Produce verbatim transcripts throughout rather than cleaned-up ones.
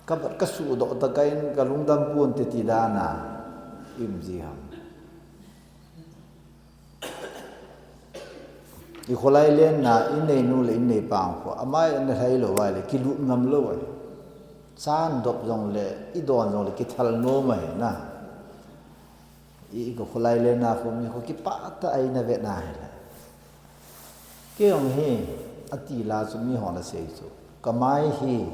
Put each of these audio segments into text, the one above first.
Ka bat ka sudoh ta ka in ka lungdam pon te ti dan a im ji ham. I kholai lenna, i neinu le i neipa khu, amai na lhai lou vai le, kilut ngam lou vai. Chan dop jong le, i don jong le, kithal nom ahi na. I, i ka kholai lenna khu, mi khu kipah ta ahi na ve na hi le. Kei jong hi, ati la chu mi hon asei chu. Ka mai hi,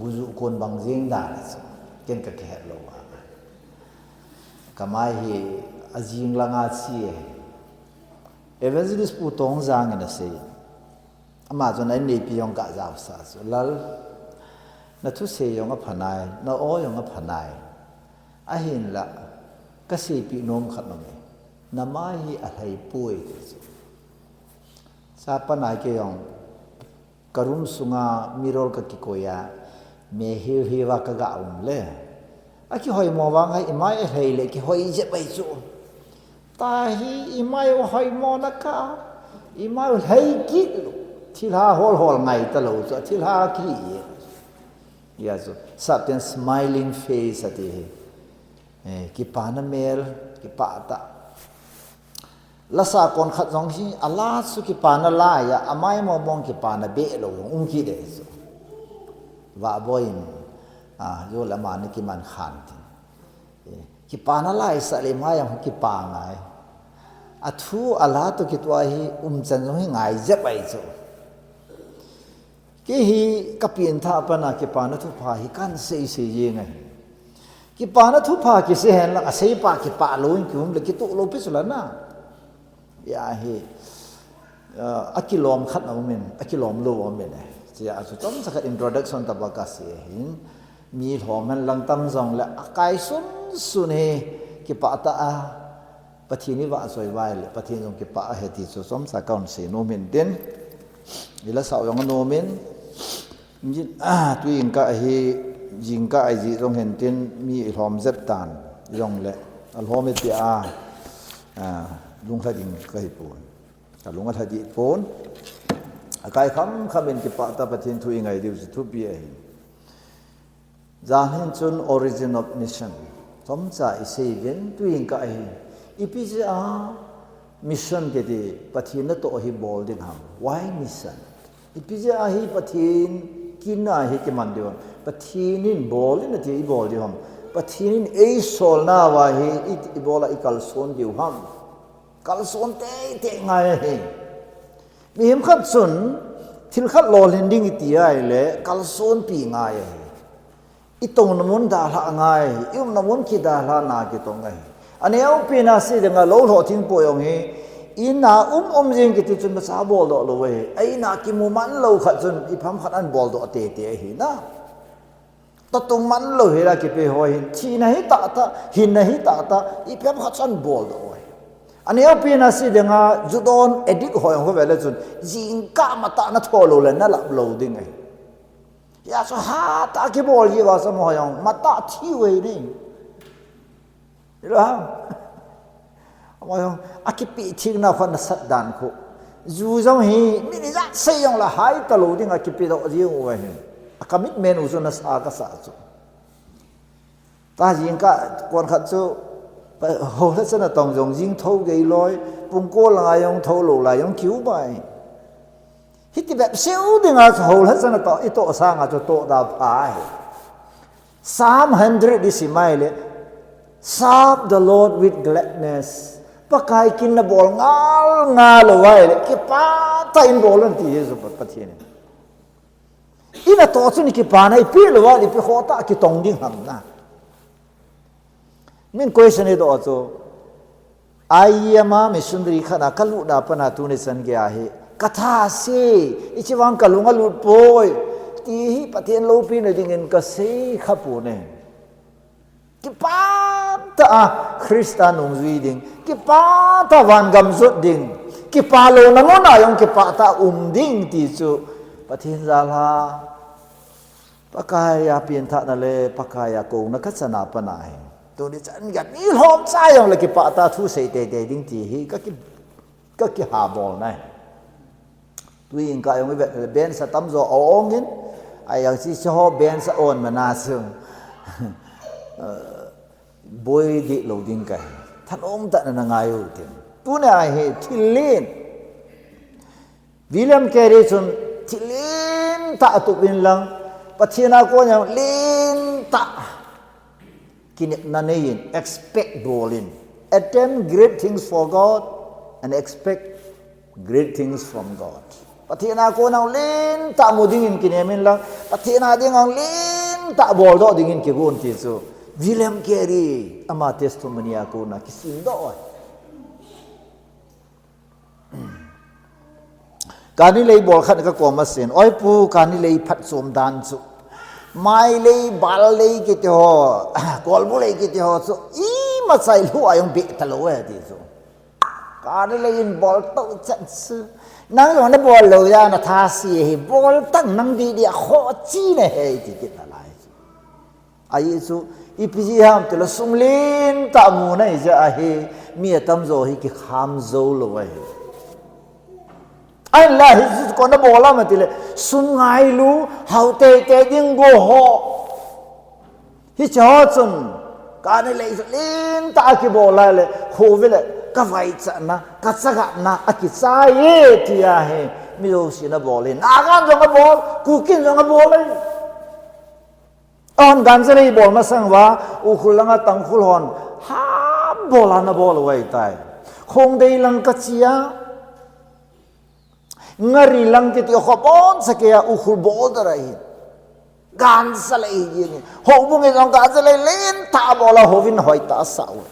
guju kon bang jing dan chu. Ken ka kihet lou va. Ka mai hi, ajing langa chi ahi. Evangelist Pu Tongjang in asei. Ama chun a inneipi jong ka jaosah chu. Lal, na thusei jong apha nai, na o jong apha nai. Ahinla, ka seipeh nom khat nom e. Na mai hi alhai poi ti chu. Chapa nai kei jong, ka room sunga mirror ka kikoi a, me hiu hiu a ka ga um le. A kihoimo vang a i mai alhai le kihoi jep ahi chu. Tahi i mai u hoimo na ka, i mai u lhai kit lou. Thilha hol hol ngai ta lou chu, thilha ki e. Ya chu, sap ten smiling face ati hi. Eh, kipana mel, kipah ta. Lasa kon khat jong hi, a la chu kipana lai a, a mai mong mong kipana be lou jong um kit e chu. Vahboi in, a, jo le ama ni kiman khan tin. Eh, kipana lai sa le mai jong kipa ngai. A thu a la to kitoh hi umchan jong hi ngai jep ahi chu. Kei hi ka pianthah a pat a kipana thupha hi kan sei sei jeng ahi. Kipana thupha kisei hen lang, a seipa kipah lou in kium le kitoh lou pi chu la na. Ya hi, ah, a kilom khat na um in, a kilom lou um in e. Chia chu chomcha khat introduction tobang ka sei hin, mi lhom hen lang tam jong le, a kai sun sun hi kipah ta a. Pathen i vahchoi vai le, Pathen jong kipah ahi ti chu chomcha ka hung sei nom in tin. I la sao jong anom in, jin, ah, tu jingkah hi, jingkah ahi jeh jong hin tin, mi i lhom jep tan, jong le, a lhom i ti a, ah, lunglha ding ka hi pon. Ka lung alha dih pon. A kai kham kham in kipah ta Pathen thu i ngai diu chu thupi ahi. Jan hin chun origin of mission. Chomcha i sei uvin, tu jingkah hi. Ipi jeh a mission kiti Pathen natoh hi bol ding ham. Why mission? Ipi jeh a hi Pathen kin a hi kiman diu ham. Pathen in bol in ati i bol diu ham. Pathen in ei solna uva hi i, i bol a i kalson diu ham. Kalson teitei ngai ahi. Mihem khat chun thil khat lolhin ding i ti ahile kalsonpi ngai ahi. I tongna mun dalha ngai ahi. I umna mun kidalhana kitong ahi. Aneopen a sei dinga lou lhoh thingpoi jong hi. In a um um jing kiti chun masa boldoh lou ahi. A in a kimu man lou khat chun ipi ham khat ahin boldoh teitei ahi na. Totung man lou hi la kipe ho hin, thina hi tah tah, hinna hi tah tah, ipi ham khat chun boldoh ahi. Aneopen a sei dinga, ju don addict ho jong khu ve le chun, jingkah matah na tho lou le na lap lou ding ahi. Hia chu hatah a kibol ji uva chu amaho jong, matah thiu ahi ni. Hilou ham. Amaho jong, akipeh theng nau khat nasat dan khu. Ju jong hi, mi ijat sei jong le hai talou ding akipeh doh jing u ahi. A commitment u chu nasa kasa chu. Ta jingkah kon khat chu, pa, houlhachan a tong jong jing tho gei loi, pungkol langa jong tho lou lai jong kiu bai. Hiti bep seh u dinga chu houlhachan a toh, i toh sanga chu toh da pha ahi. Psalm hundred i sim ahile, "Serve the Lord with gladness." Pakai kin na bol ngal ngal lou ahile, kipah tah in bol un ti Jesu Pa-, Pathen in. I natoh chun kipana i peh lou ahile, ipi khoh tah a kitong ding ham na. Min question i doh chu, I M a missionary khat a ka lutna a pat a tuni chan gei a hi, ka tha se, hiche vang ka lung alut poi, ti hi Pathen loupina dingin ka sei kha pon e. Kipah tah a Christa nungjui ding, kipah tah a vangam jot ding, kipah louna mun a jong kipah tah a um ding ti chu Pathen jalha. Pakai a pianthahna le Pakai a kouna ka chan a pat a hi. Tuni chan gei a mi lhomcha jong le kipah tah a thu sei teitei ding ti hi ka ki, ka kiha bolna ahi. Tui in ka jong i vet le, bench a tamjo a ong in, a jang chi chi ho bench a on mana chu. Boi di lo ding ka hi. Thanom tah na na ngai u tin. Tuni a hi thil len. William Carey chun thil len tah a tup in lang, Pathen a kon jong len tah. Kinepna nei in, expect bol in. Attempt great things for God and expect great things from God. Pathen a kon jong len tah mu ding in kinem in lang, Pathen a ding jong len tah bol doh ding in kigon ti chu. William Carey, ama testimony a kon a kisim doh. Kani lei bol khat ka kom a sin. Oi pu, kani lei phatchom dan chu. Mai lei, bal lei kiti ho, kolbu lei kiti ho chu. Ima chai lu a jong be ta lo e ti chu. Kani lei in bol to chan chu. Nang jong na bol lo ja na tha si hi bol tang nang di di a kho chi na he ti kit na lai chu. Ahi chu, ipi jeh ham ti le sum len tah mu na i jeh a hi, mi atamjo hi kikham jou lou ahi. Ahinla hichu koi na bol ham ti le, sum ngailu, hao teitei ding go ho. Hiche ho chun, kani lei chu len tah a kibol a le, khovei le, ka vaichahna, ka chagatna, akichai e ti ahi, mi jouse na bol e, Nagan jong abol, Kukin jong abol e. Ahon ganja lei bol masang uva, Ukhrul langa Tangkhul hon, ha bol ana bol uva ahitai. Khongdei lang kachi a, Ngari lang kiti kho bon sa kei a Ukhrul border a hi. Ganja lei hi ni. Houbung in jong ganja lei len tah a bol a houbung hoi tah a sa u.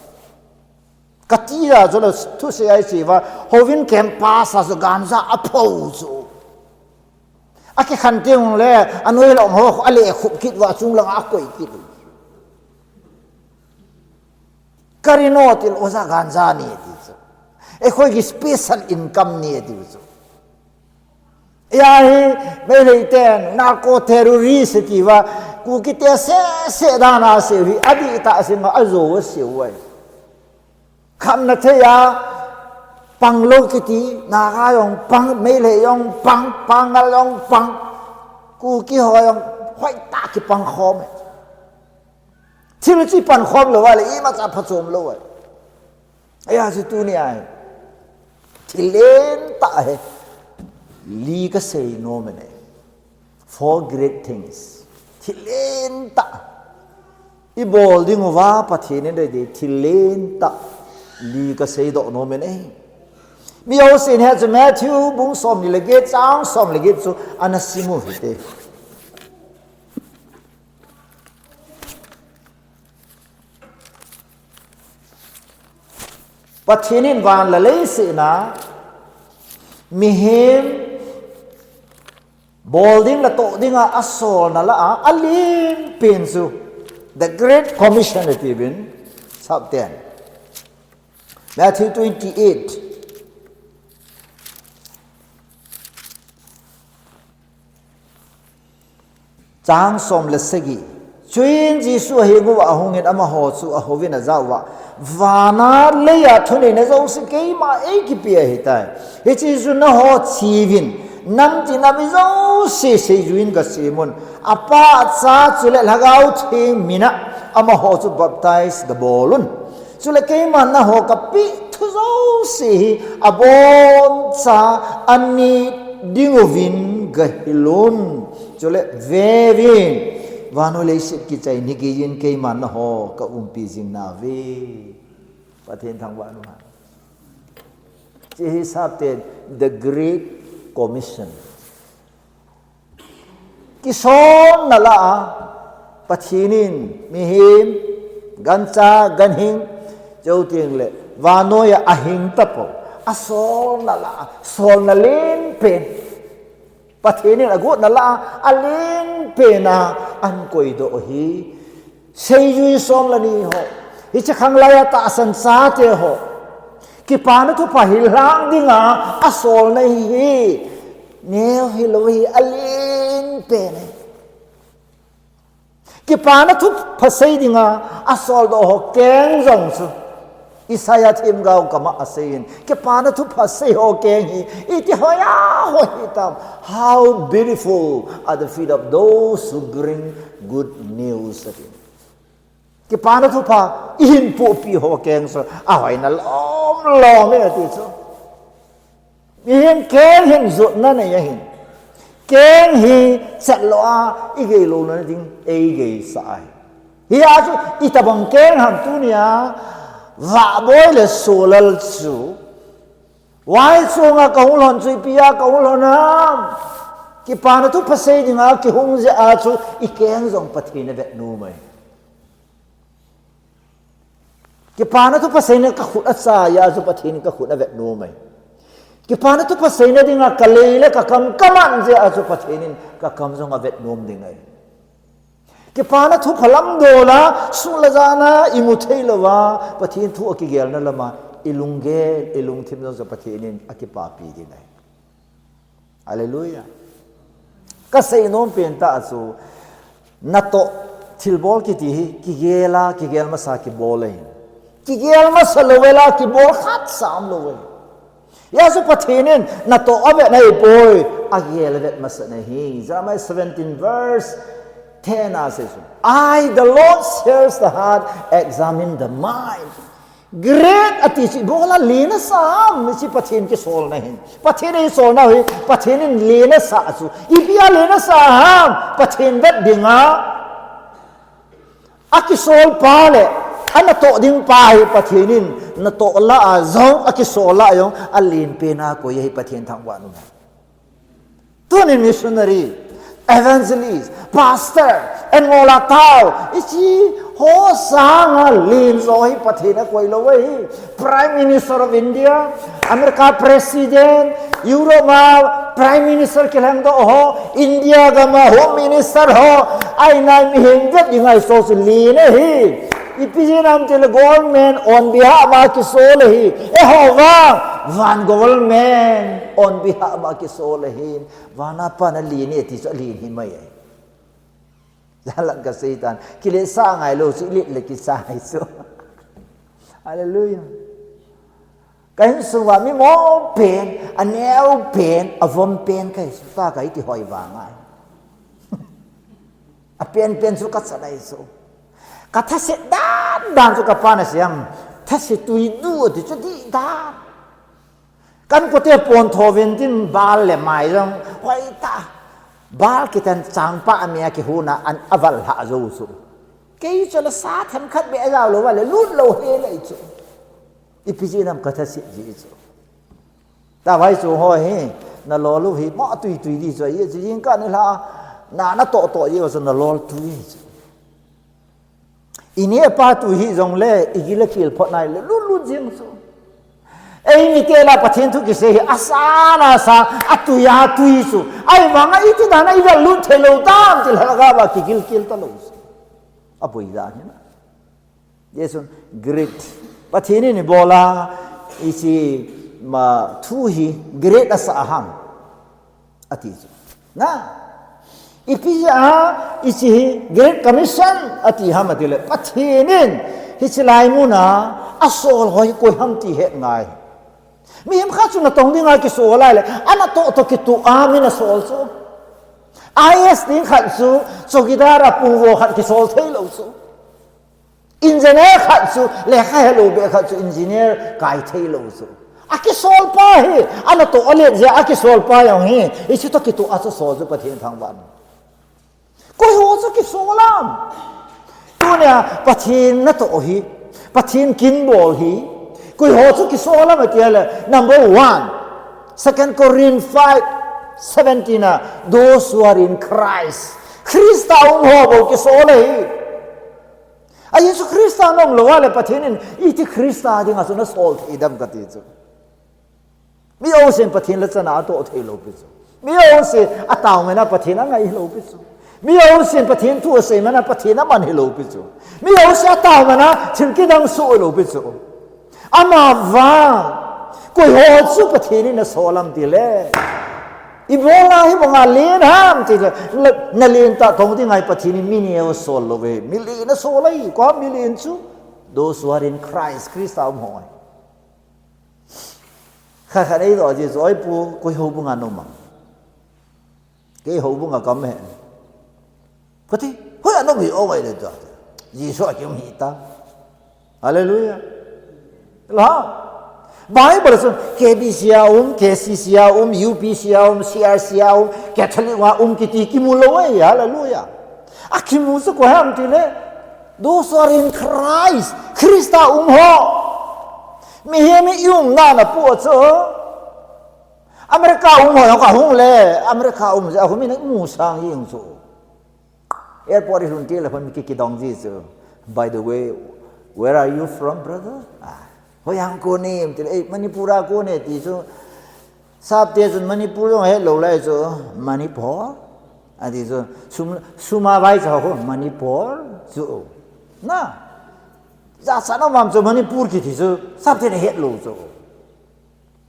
Kati a chu le thusei a i sei uva, houbung campus a chu ganja apho chu. Akikhen teng le, anoi lom ho, ale khup kit uva, achung langa akoi kit u. Kari no til oja ganja ni ti chu. Ekhoi ki special income ni ti chu. Ahi, Meitei ten, narco terrorist ti uva, Kuki te sese dan a sei u hi, adih tah a sei ma, ajo a sei u ahi. Khamna thei a, pang lou kiti, Naga jong pang, Meitei jong pang, Pangal jong pang, Kuki ho jong, hoitah kipang khom e. Thil chu pan khom lou a le, imacha phachom lou a. Ahi chu tuni a hi. Thil len tah hi. Li kasei nom e. Four great things. Thil len tah. I bol ding uva Pathen in adei thil len tah. Li kasei doh nom e. Mi jousen hiche Matthew bung som ni le get chang som le get chu ana sim u hite. Pathen in van le leiset a, mihem, bol ding le toh ding a, asolna lah a, alen pen chu, the Great Commission ati uvin, sap ten. Matthew twenty-eight. Chang som le sagi. Chuin Jesu aheng uva ahungin amaho chu ahouvin ajah uva, vana leiya thuneina jouse keima eikipe ahitai. Hiche chu nangho cheuvin, namtin ami jouse seijuiyin gasemun. Apa, Cha chule Lhagao Theng mina amaho chu baptize gabolun. Chule keiman nangho kapeh thu jouse hi aboncha anit dinguvin gahilun. Chule vevin, vannoi leiset kichai ni geiyin keiman nangho kaumpi jing nauve. Pathen thangvah in umhen. Hiche hi sap ten, the Great Commission. Kisolna lah a, Pathen in, mihem, gancha, ganhing, chuteng le, vannoi a ahing tapou. Asolna lah a, solna lenpen. Pathen in agotna lah a, alenpen a, ahin koidoh u ahi. Seijui som le ni ho. Hiche khanglai a tahsan chate ho. Kipana thupha hil lhang dinga asolna ahi. Neo hilou ahi, alenpen ahi. Kipana thupha sei dinga asoldoh ho keng jong chu. Isaiah themgao kama aseiyin, kipana thupha sei ho keng hi iti hoiya hoi hitam. How beautiful are the feet of those who bring good news, ati. Kipana thupha ihin pohpi ho keng chu ahoina lom lom e ati chu. Mihem keng hin jotna nei ahin. Keng hi chet lou a igei louna ding eigei sah ahi. Hia chu itobang keng ham tunia Vahboi le Solal chu. Vaichunga kahung lhon chu ipi a kahung lhon ham. Kipana thupha sei dinga kihung jeh a chu ikeng jong Pathen avet nom e. Kipana thupha seina kakhut achai a chu Pathen kakhut avet nom e. Kipana thupha seina dinga kalei le kakam kaman jeh a chu Pathen in kakam jong avet nom ding e. Kipana thupha lamdol a, sum le jana imu thei louva, Pathen thu akigelna lama ilunggel, ilungthim jong chu Pathen in akipapi ding e. Hallelujah. Kasei nom pen tah chu, natoh thilbol kiti hi, kigel a, kigel masa kibol e. Kigel masa lou vela, kibol khat sam lou e. Hia chu Pathen in natoh avet na ahipoi, agel avet masa na ahi. Jeremiah seventeen verse ten a asei chu, I, the Lord, search the heart, examine the mind. Great ati chu ibola lena sa ham, hiche Pathen kisolna hin. Pathen in solna hi, Pathen in lena sa chu. Ipi a lena sa ham, Pathen vet dinga. Akisol pa le, anatoh ding pa hi Pathen in, natoh lah a jong, akisol lah a jong, alen pen a koi ahi Pathen thangvah nom. Tuni missionary, evangelist, pastor, engola tao, hiche ho sanga len jo hi Pathen akoi lou ahi. Prime Minister of India, America President, Europe a Prime Minister kilhengdoh ho, India gam a Home Minister ho, ahinai mihem vet dinga isol chu len ahi. Ipi jeh ham tile government on behalf a kisol ahi. Eiho vang, van government on behalf a kisol ahi. Vana pa nalen e ti chu alen hi mai e. Jalan kasei tan. Kiletsah ngai lou chu, ilet le kichai chu. Hallelujah. Ka insung uva mi mong pen, aneo pen, avom pen kahi chu, ta kahi ti hoi vang ngai. Apen pen chu kachan ahi chu. Kathaset dan dan chu kapa nasei ham. Thaset tui du ati chu dih dan. Kan pote pon tho uvin tin bal le mai jong hoi ta. Bal kitan changpa a mi a kihuna an aval lha jou chu. Kei chu la sa themkhat beh ajao lou vale lut lou hel ahi chu. Ipi jeh ham kathaset jeh chu. Tavai chu ho hi, nalol u hi, mo tui tui di chu, ahi chu, jingkah nilhah, na, natoh toh jeh u chu, nalol tui chu. Ineh apa tui hih jongle, igil akhel phot nai le, lut lut jeng chu. Eimite lah a Pathen thu kisei hi, asan asan, atui atui chu. Ahivanga iti dan a ivel lut thei lou tam, ti lhagao a kigil kel talou chu. Aboi dan hi na. Jesun great. Pathen in ibola, hiche ma thu hi great asah ham. Ati chu. Na. Ipi jeh a, hiche hi Great Commission ati ham atile. Pathen in, hiche lai muna, asol ho hi koi ham ti het ngai. Mihem khat chu natong dinga kisol lai le, anatoh toh kitoh a min asol chu. I A S ding khat chu, chowkidar a pungvo khat kisol thei lou chu. Engineer khat chu, lekha helou beh khat chu, engineer kai thei lou chu. Akisol pa hi, anatoh alet jeh a akisol pa jong hi, hiche toh kitoh a chu sol chu Pathen thangvah. Koi ho chu kisol ham. Tunia Pathen natoh hi, Pathen kin bol hi. Koi ho chu kisol ham ati le, number one, Second Corinth five seventeen a, those who are in Christ. Christa um ho bou kisol ahi. A Jesu Christa nom lou a le Pathen in iti Christa dinga chu nasol thei dem kati chu. Mi jousen Pathen lachana atoh thei lou pi chu. Mi jousen atao man a Pathen angai lou pi chu. Mi jousen Pathen thu asei man a Pathen aman hilou pi chu. Mi jousen atao man a thil kidang soh lou pi chu. Amavang, koi ho chu Pathen in asol ham tile. Ibola hibanga len ham tile. Na, nalen tah tong dinga hi Pathen in mi neo asol lou ve. Milen asol ahi, koi milen chu. Those who are in Christ, Christa um ho. Kha kha nei do ji so, oi pu, koi houbung a na um am? Kei houbung a ka um e. Kati, hoi a na um hi o ngai le ta. Jesu a ki um hi ta. Hallelujah. La. Bible a chun K B C a um, K C C a um, U P C a um, C R C a um, Catholic a um kiti kimu lou e. Hallelujah. A kimu chu koi ham ti le, those who are in Christ, Christa um ho. Mihem i umna na pu chu. America um ho jong ka hung le, America um jeh a hung mi na mu sang jing chu. Airport i lhun ti le hon ki kidong ji chu. By the way, where are you from, brother? Ah, hoi a kon em ti le, eh, Manipur a kon e ti chu. Sapte chun Manipur jong he lou lai chu. Manipur. Ati chu. Sum, sum a vai chu ho Manipur chu. Na. Jachat na um chu Manipur kiti chu. Sapte le he lou chu.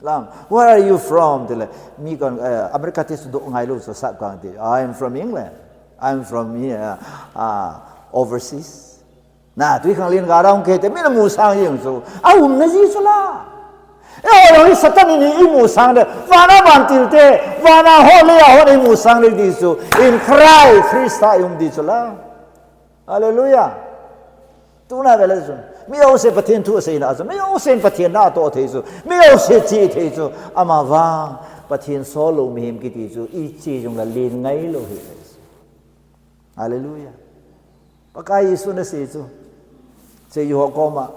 Lang, where are you from? Ti le, mi kon, eh, America ti chu do ngai lou chu sap kang ti. I am from England. I am from here, uh, overseas. Na, tui khang lien ga dong ke te, mi na mu sang jing chu. A um na ji chu la. E, o, i Satan in i mu sang de. Vana vantil te, vana ho le a ho i mu sang de di chu. In Christ, Christa i um di chu la. Hallelujah. Tuna vele chun. Mi jouse Pathen thu asei na chu. Mi jouse Pathen na atoh thei chu. Mi jouse che thei chu. Ama vang Pathen sol lou mihem kiti chu. I che jong la lien ngai lou hi. Hallelujah. Pakai Jesu na sei chu. Sei ho koma.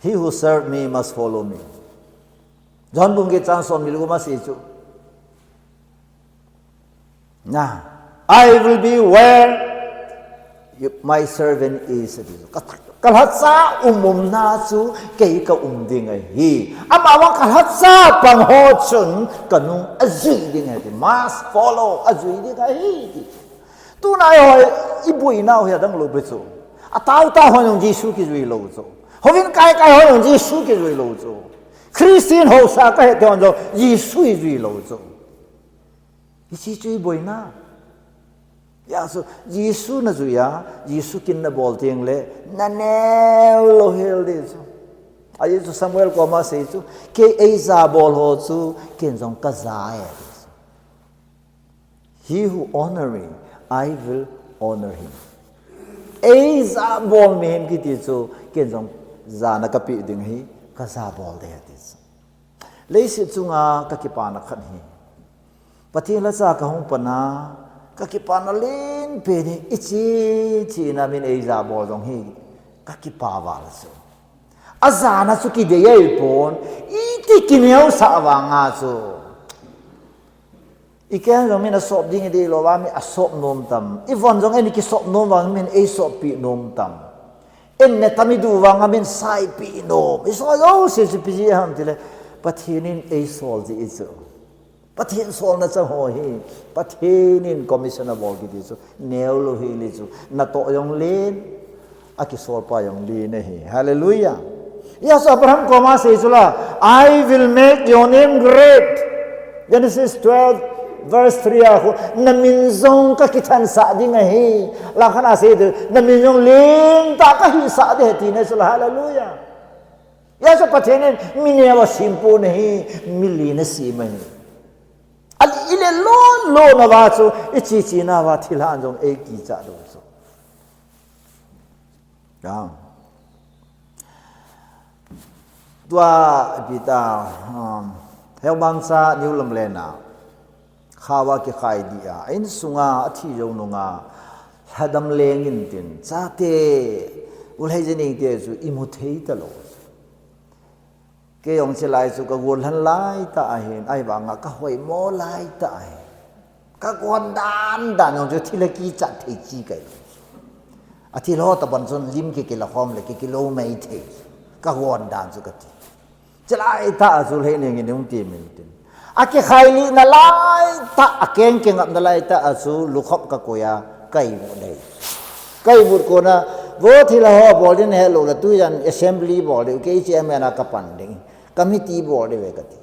He who serve me must follow me. John bung get chang som ni le gup a sei chu. Na, I will be where you, my servant is. Ka, ka lhacha um umna chu kei ka um ding ahi. Ama vang ka lhacha pang ho chun ka nung ajui ding ahi. Must follow, ajui ding ahi. Tuna i hoi, i boina u hi adang lou pi chu. A tao tao hon jong Jesu kijui lou chu. Hovin kai kai hon jong Jesu kijui lou chu. Christian ho sa ka he te hon jong Jesu ijui lou chu. Hiche chu i boina. Hijeh chun Jesu na jui a, Jesu kin na bol teng le, na neo lou hel di chu. Ajeh chu Samuel koma sei chu, kei ei ja bol ho chu, ken jong ka ja e. He who honor me, I will honor him. Ei ja bol mihem kiti chu, ken jong jana ka pe ding ahi, ka ja bol ding ahi ti chu. Leiset chunga ka kipana khat hi. Pathen lhacha ka hung pan a, ka kipana len pen hi, i che che na min ei ja bol jong hi, ka kipa val chu. A jana chu kidei ahi pon, iti kineo sah vanga chu. I keng jong min a sop ding i dei lou va, mi a sop nom tam. I von jong en i kisop nom vang min ei sop pi nom tam. En ne tam i du vang a min sai pi nom. I so jouse chu ipi jeh ham ti le, Pathen in ei sol ji i chu. Pathen solna chang ho hi. Pathen in commission a bol kiti chu. Neo lou hel di chu. Na toh jong len. A kisolpa jong len ahi. Hallelujah. Hijeh chun Abraham koma sei chu la, I will make your name great. Genesis twelve, verse three a khu, na min jong ka kithansah ding ahi. Lang khat a sei chu, na min jong lentah ka hisah ding ahi ti na chu la. Hallelujah. Hijeh chun Pathen in mi neo a sem pon ahi, mi len a sem ahi. A i le lon lon a va chu, i che che na va thilha jong ei kicha ding chu. Dang. Tua ipi ta, um, Heumansa New Lamlen a. Khao a kikhai di a. Insunga athi jou nunga. Lhadam leng in tin. Chate. U Lheijaneng te chu imu thei talou. Kei jong chulai chu ka gollhang lai tah ahin, ahivanga ka hoimo lai tah ahin. Ka gon dan dan jong chu thil a kichat thei chi kahi. A thil ho tobang chun lim kikila khom le kikilo mai thei. Ka gon dan chu kati. Chulai tah a chu Lheijaneng in hung ti min tin. A kikhai lih nalai tah, a keng kingap nalai tah a chu lukhop ka koi a, ka imut ding. Ka imut kona, vo thilha ho bol ding nahet lou le tujan assembly bol ding, kei chairman a ka pan ding, committee bol ding ve kati.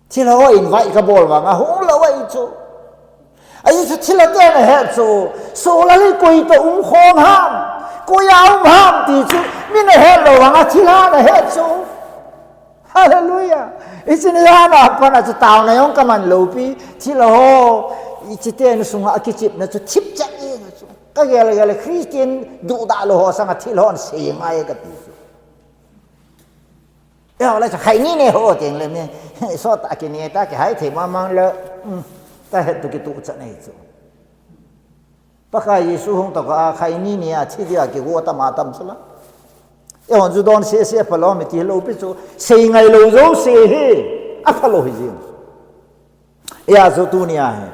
Thilha ho invite ka bol vanga, hung lou ahi chu. Ajeh chu thilha ten ahet chu. Soh lal hi koi toh um khom ham, koi a um ham ti chu min ahet lou vanga thilhan ahet chu. Hallelujah. Hiche ni jana pat a chu taona jong kaman lou pi. Thilha ho, hiche ten sunga akichepna chu thipchet jeng chu. Kagel gel Christian duhdah lou ho sanga thilha hon sei ngai kati chu. Eiho le chu khaini ne ho teng le mi. Sot a kine ta kihai thei mama le. Hmm. Tahet toh kituh chan ahi chu. Pakai Jesu hung toh a khaini nia thi dia kigo atam atam chu la. Eihon ju don sese aphalou mi ti lou pi chu. Sei ngai lou jouse hi aphalou hi jing. Hijeh chun tunia hi.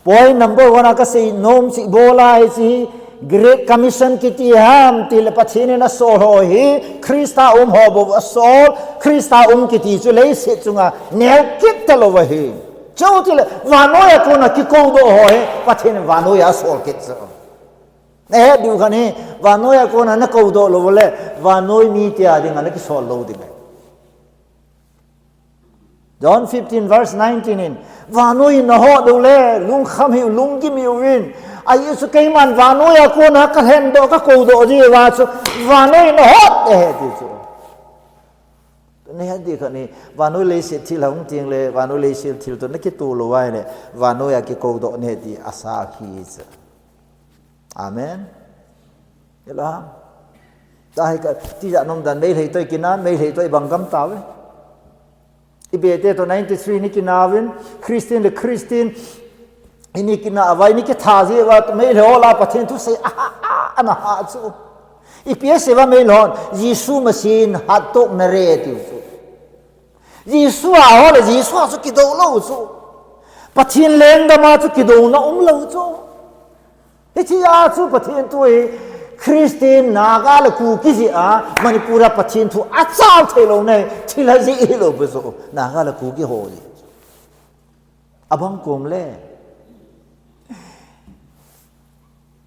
Point number one a kasei nom chu ibola hiche hi Great Commission kiti ham tile Pathen in asol ho hi Christa um ho bou asol, Christa um kiti chu leiset chunga neo kit talou ahi. Chutile vannoi a kona kikoudoh ho hi Pathen in vannoi a asol kit chu. Nahet diu khat hi, vannoi a kona nakoudoh lou le, vannoi mite a dinga nakisol lou ding ahi. John fifteen verse nineteen in, vannoi nahodoh le, lungkham hih un, lunggim hih un. Ajeh chu keiman vannoi a kona kalhendoh, kakoudoh jeh uva chu, vannoi nahot e ti chu. Nahet diu khat hi, vannoi leiset thil hung teng le, vannoi leiset thil toh nakitoh lou ahile, vannoi a kikoudoh nahi ti asa ahi chu. Amen. Hello. Tahi ka, tijat nom dan Meitei toh ikina, Meitei toh ibang gam tauve. Ibete toh ninety-three ni kinauvin, Christian le Christian, ini kina avai ni kitha jeh uva, Meitei ho lah a Pathen thu sei, aha, aha, ana ha chu. Ipi asei uva Meitei hon, Jesu machine hat toh nare tiu chu. Jesu a ho le, Jesu a chu kidou lou chu. Pathen lenggam a chu kidouna um lou chu. Hiche a chu Pathen thu hi Christian, Naga le Kuki jeh a Manipur a Pathen thu achal thei lou nei, thilha jeh hilou pi chu. Naga le Kuki ho jeh. Abang kom le.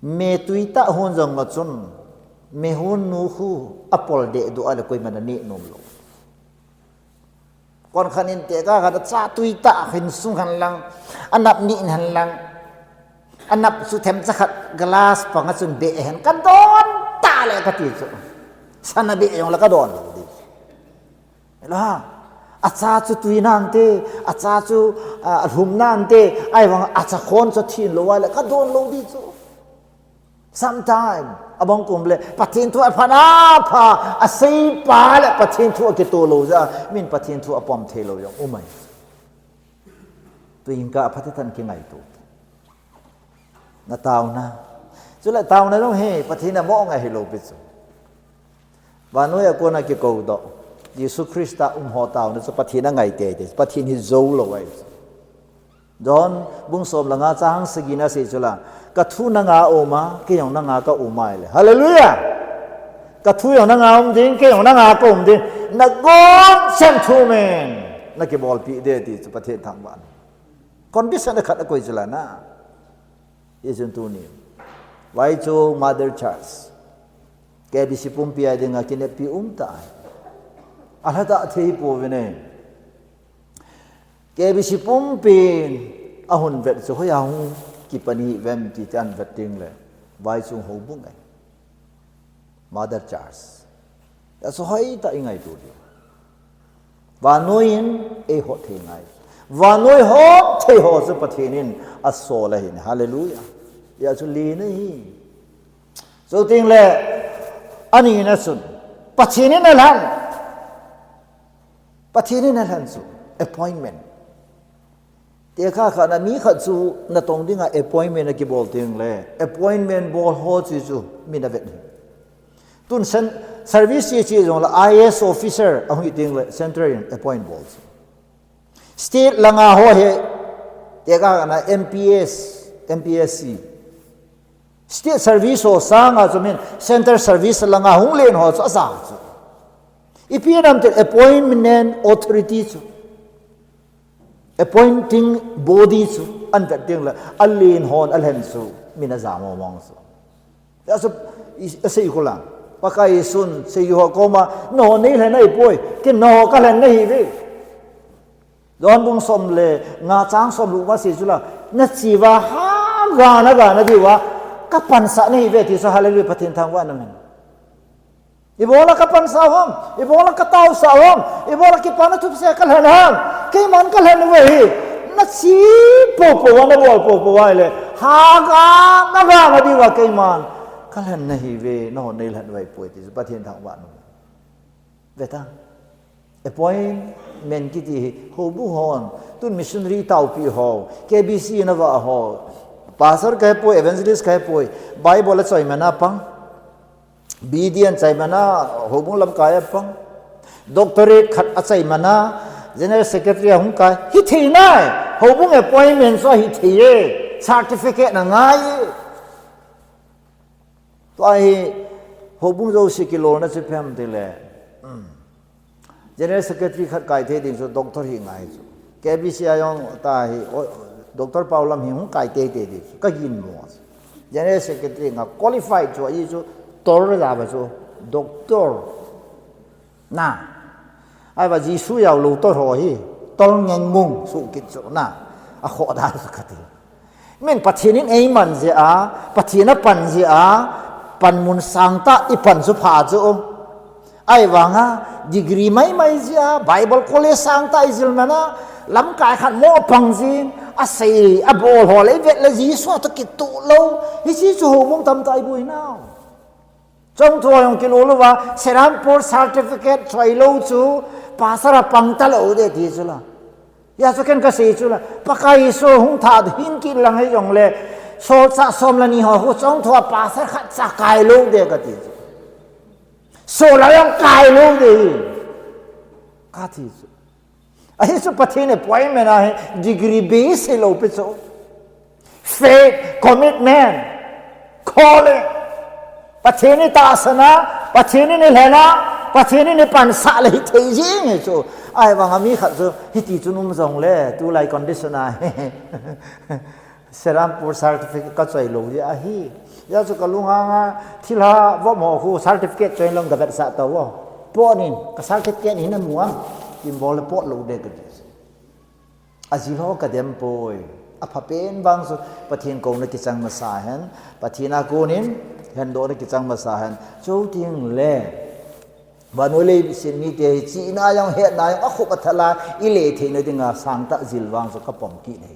Me tui tah hon jong ma chun, me hon nu khu apol deh doh a le koiman aneh nom lou. Kon khat in tekah khat a cha tui tah hin sung hen lang, anap nih hen lang, anap chu themcha khat glass panga chun beh hen, kadon tah le kati chu. Sana beh jong le kadon lou di. Hello ha. Acha chu tui nante, acha chu, ah, alhum nante, ahivang acha khon chu thin lou a le kadon lou di chu. Sometime, abang kom le, Pathen thu aphat apha, asei pa le Pathen thu akitoh lou jeh a, min Pathen thu apom thei lou jong um ahi. Tuin ka aphat tah in kingaito. Na tauna. Chule tauna jong hi, Pathen in amo ngai hilou pi chu. Vannoi a kona kikoudoh. Jesu Christa um ho tauna chu Pathen angai teitei. Pathen hi jou lou ahi chu. John bung som le nga chang sagi na sei chu la, ka thu nanga um a, kei jong nanga ka um a ile. Hallelujah! Ka thu jong nanga um ding, kei jong nanga ka um ding. Na gon chan thu men. Na kibolpi ding ti chu Pathen thangvah. Condition khat akoi chu la na. Hichun tuni. Vaichung Mother Church. K B C pumpi a dinga kineppi um tah. Alha tah thei pouvin e. K B C pumpin ahung vet chu hoiya hung kipan uvem ti te ahin vet ding le. Vaichung houbung e. Mother Church. Hijeh chun hoitah in ngaito diu. Vannoi in eihot thei ngai. Vannoi hot thei ho chu Pathen in asol ahi. Hallelujah. Hijeh chun lina hi. Chuteng le, anina chun. Pathen in alhen. Pathen in alhen chu. Appointment. Tekah khat a mi khat chu natong dinga appointment akibol teng le, appointment bol ho chu chu min avet hi. Tun service che che jong le I A S officer ahung hi teng le central in appoint bol chu. State langa ho hi, tekah khat a M P S, M P S C. State service ho sanga chu min center service langa hung len ho chu aja chu. Ipi nam te appointment authority chu. Appointing body chu ahin vet teng le, alen hon alhen chu, min aja mong mong chu. Hijeh chun, i, asei khu lang. Pakai Jesun, seijuiho koma, nangho neilhen ahipoi, kei nangho kalhen nahiuve. John bung som le nga chang som le gup a sei chu la, na chi uva ha ga na ga na diuva ka pansah nahi uve ti chu, hallelujah, Pathen thangvah in um hen. Ibola ka pansah ham, ibola ka taosah ham, ibola kipana thupseh ka lhen ham, keiman ka lhen uve hi. Na chi popo uva, na bol popo uva ahile, ha ga na ga na diuva keiman ka lhen nahi uve, nahon nei lhen uva ahipoi ti chu Pathen thangvah in um hen. Ve ta. Appointment kiti hi houbung hon, tun missionary taopi ho, K B C na vah ho, pastor kahe poi, evangelist kahe poi, Bible a choi mana pang, B D N choi mana, houbung lamkai a pang, doctorate khat a choi mana, general secretary a hung kai, hithei nai, houbung appointment chu hithei e, certificate na ngai e. Tua hi houbung jouse kilolna chu ipi ham tile, um, general secretary khat kai thei ding chu doctor hi ngai chu. K B C a jong ta hi, o, Doctor Paulam hi hung kai thei thei ding chu. Ka ginmo chu. General secretary nga qualified chu, ahi chu, tor java chu, doctor. Na. Ahivang Jesu jaolou tor ho hi, tor ngeng mong, sukit chu na. Akhoh dan chu kati. Min Pathen in eiman jeh a, Pathen a pan jeh a, panmun sangtah i pan chu pha chu. Ahivanga, degree maimai jeh a, Bible college sangtah i jil mana, lamkai khat mo pang jin, asei, abol ho le i vet le Jesu toh kitoh lou, hiche chu houbung tamtah i boi nau. Chongthu a jong kilolo uva, Serampore certificate choi lou chu, pastor a pang talou de ti chu la. Hijeh chun ken kasei chu la, Pakai Jesu hung thah hin kilang hijongle, solchah som le ni ho khu chongthu a pastor khat cha kai lou de kati chu. Solar jong kai lou de hi. Kati chu. Ahi chu Pathen appointment ahi, degree base hilou pi chu. Faith, commitment, calling. Pathen in tahsan a, Pathen in eilhen a, Pathen in eipansah le hithei jeng hi chu. Ahivanga mi khat chu, hiti chu um jongle, tulai condition a. Serampore certificate ka choi lou jeh ahi. Hijeh chun ka lunghang a, thilha vom ho khu certificate choi lou ka vetsah tauvo. Pot in, ka certificate hi na mu am, tin bol le pot lou de kati. Ajil ho ka dem poi. Aphapen vang chu Pathen kouna kichang masa hen, Pathen a konin, hendohna kichang masa hen. Chuteng le, vannoi leiset mite hi chihna jong, hetna jong, akhup athal a, i le theina dinga sangtah jil vang chu ka pom kit nahi.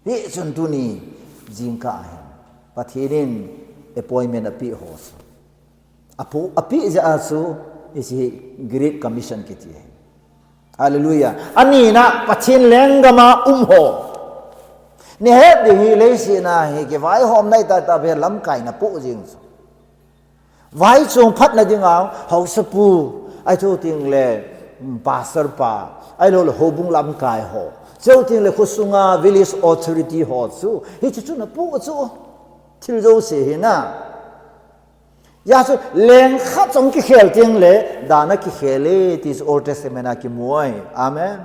Hichun tuni jingkah hin Pathen in appointment apeh ho chu, apu, apeh jeh a chu hiche Great Commission kiti ahi. Hallelujah. Anina Pathen lenggam a um ho. Nahet ding hi leiset a hi kivaihomna i tah tah beh lamkai na poh jing chu. Vaichong phatna dinga, haosapu, ahi chuteng le, um, pastor pa, ahilou le houbung lamkai ho. Chuteng le khosunga village authority ho chu, hichu chu na poh chu. Thil jouse hi na. Hijeh chun leng khat chong kikhel teng le, dan a kikhel e, ti chu Old Testament a kimu ahi. Amen.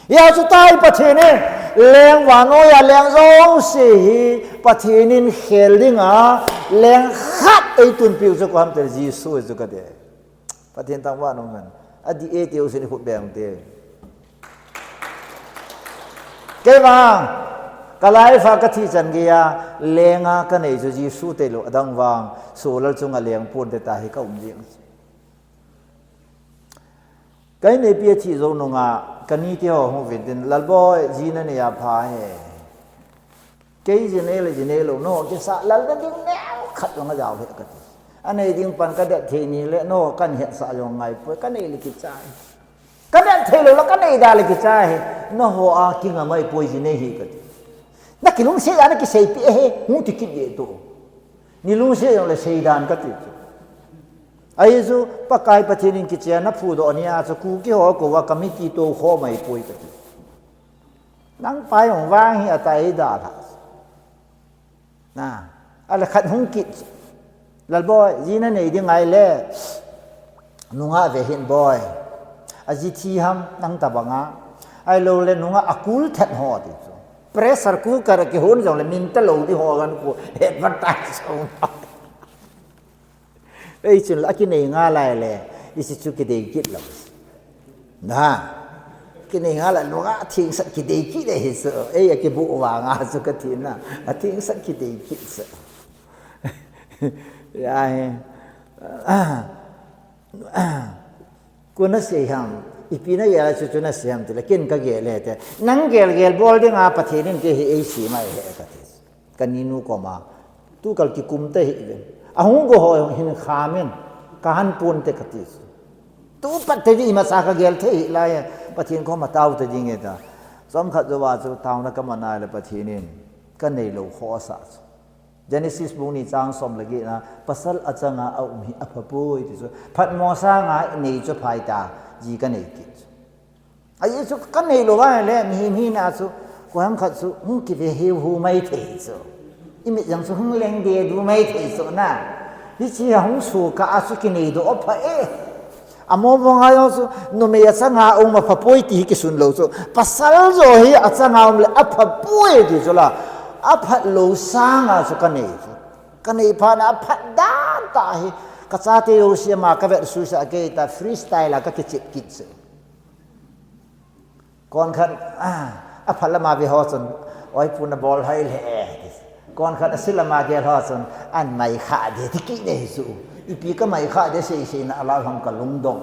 Hijeh chun tai Pathen in, leng vannoi a leng jouse hi, Pathen in khel dinga, leng khat eitunpiu chu koi ham tile Jesu chu kati. Pathen thangvah in um hen. Adih e ti ho chu nei khut beng te. Kei vang, ka life a ka thi chan geiya, leng a ka nei chu Jesu tailou, adang vang, solar chunga leng ponte tahi ka um jing. Ka inneipi athi jou nunga, ka nite ho hung uvin tin, Lalboi, ji nanei a pha e. Kei ji nei le ji neilou, nangho kisah lal nading neo khat jong ajao hih e kati. Anei ding pan ka det thei ni le, nangho kahin hetsah jong ngai poi, ka nei le kichai. Ka det thei lou le, ka nei da le kichai. Nangho a kingam ahipoi ji nei hi kati. Na kilungset a na kiseipeh e, hung ti kit ding toh. Nei lungset jong le seidan kati chu. Ahi chu, Pakai Pathen in kichen a phudoh nia chu, Kuki ho kou a committee tou khom ahipoi kati. Nang pa jong vang hi atah e da la. Na, ale khat hung kit. Lalboi, ji nanei ding ahile, nungah ve hih in boi. Aji thi ham, nang tabang a. Ahilou le nungah akul thet ho ti chu. Pressure cooker a kihon jong le min talou ding ho kan ku advertise ho. Ei chun la kinei nga lai le, hiche chu kidei kit lou. Na. Kinei nga la lunga athengsat kidei kit le hi chu. Ei, akibu vanga chu katina. Athengsat kidei kit chu. Ya hi. Koi nasei ham, ipi nagel a chu chu nasei ham tile, ken kagel e te. Nang gelgel bol dinga Pathen in kei hi eisem ahi e kati. Kaninu koma, tukal kikum tahih uvin. Ahung go ho hin khamin, kahan ponte kati. Tupat tei di imacha kagel thei hih lai, Pathen koma tao tei ding e ta. Chomkhat jouva chu taona kaman a le Pathen in, kanei lou khoh asah chu. Genesis bung ni chang som le get na, pasal achanga aum hi aphapoi ti chu. Phatmo sanga inei chu phai ta, ji kanei kit chu. Ajeh chu kanei lou va le, mihem hina chu, koiham khat chu, hung kive hiu hu mai thei chu. Imit jong chu hung leng de du mai thei chu na. Hiche a hung suh kah a chu kinei doh apha e. Among mong a jong chu, numei achanga aum aphapoi ti hi kisun lou chu. Pasal jo hi achanga um le aphapoi ti chu la. Aphat lou sanga chu kanei chu. Kanei phat na aphat dan tah hi. Kachate jouse ama kavet suhsah kei ta freestyle a kakichep kit chu. Konkhat, ah, aphat lama ve ho chun, oi pu nabol hoi le, eh, ti. Konkhat asil lama gel ho chun, an mai kha de, ti kit ne hi chu. Ipi kamai kha de sei sei na alah ham kalungdong.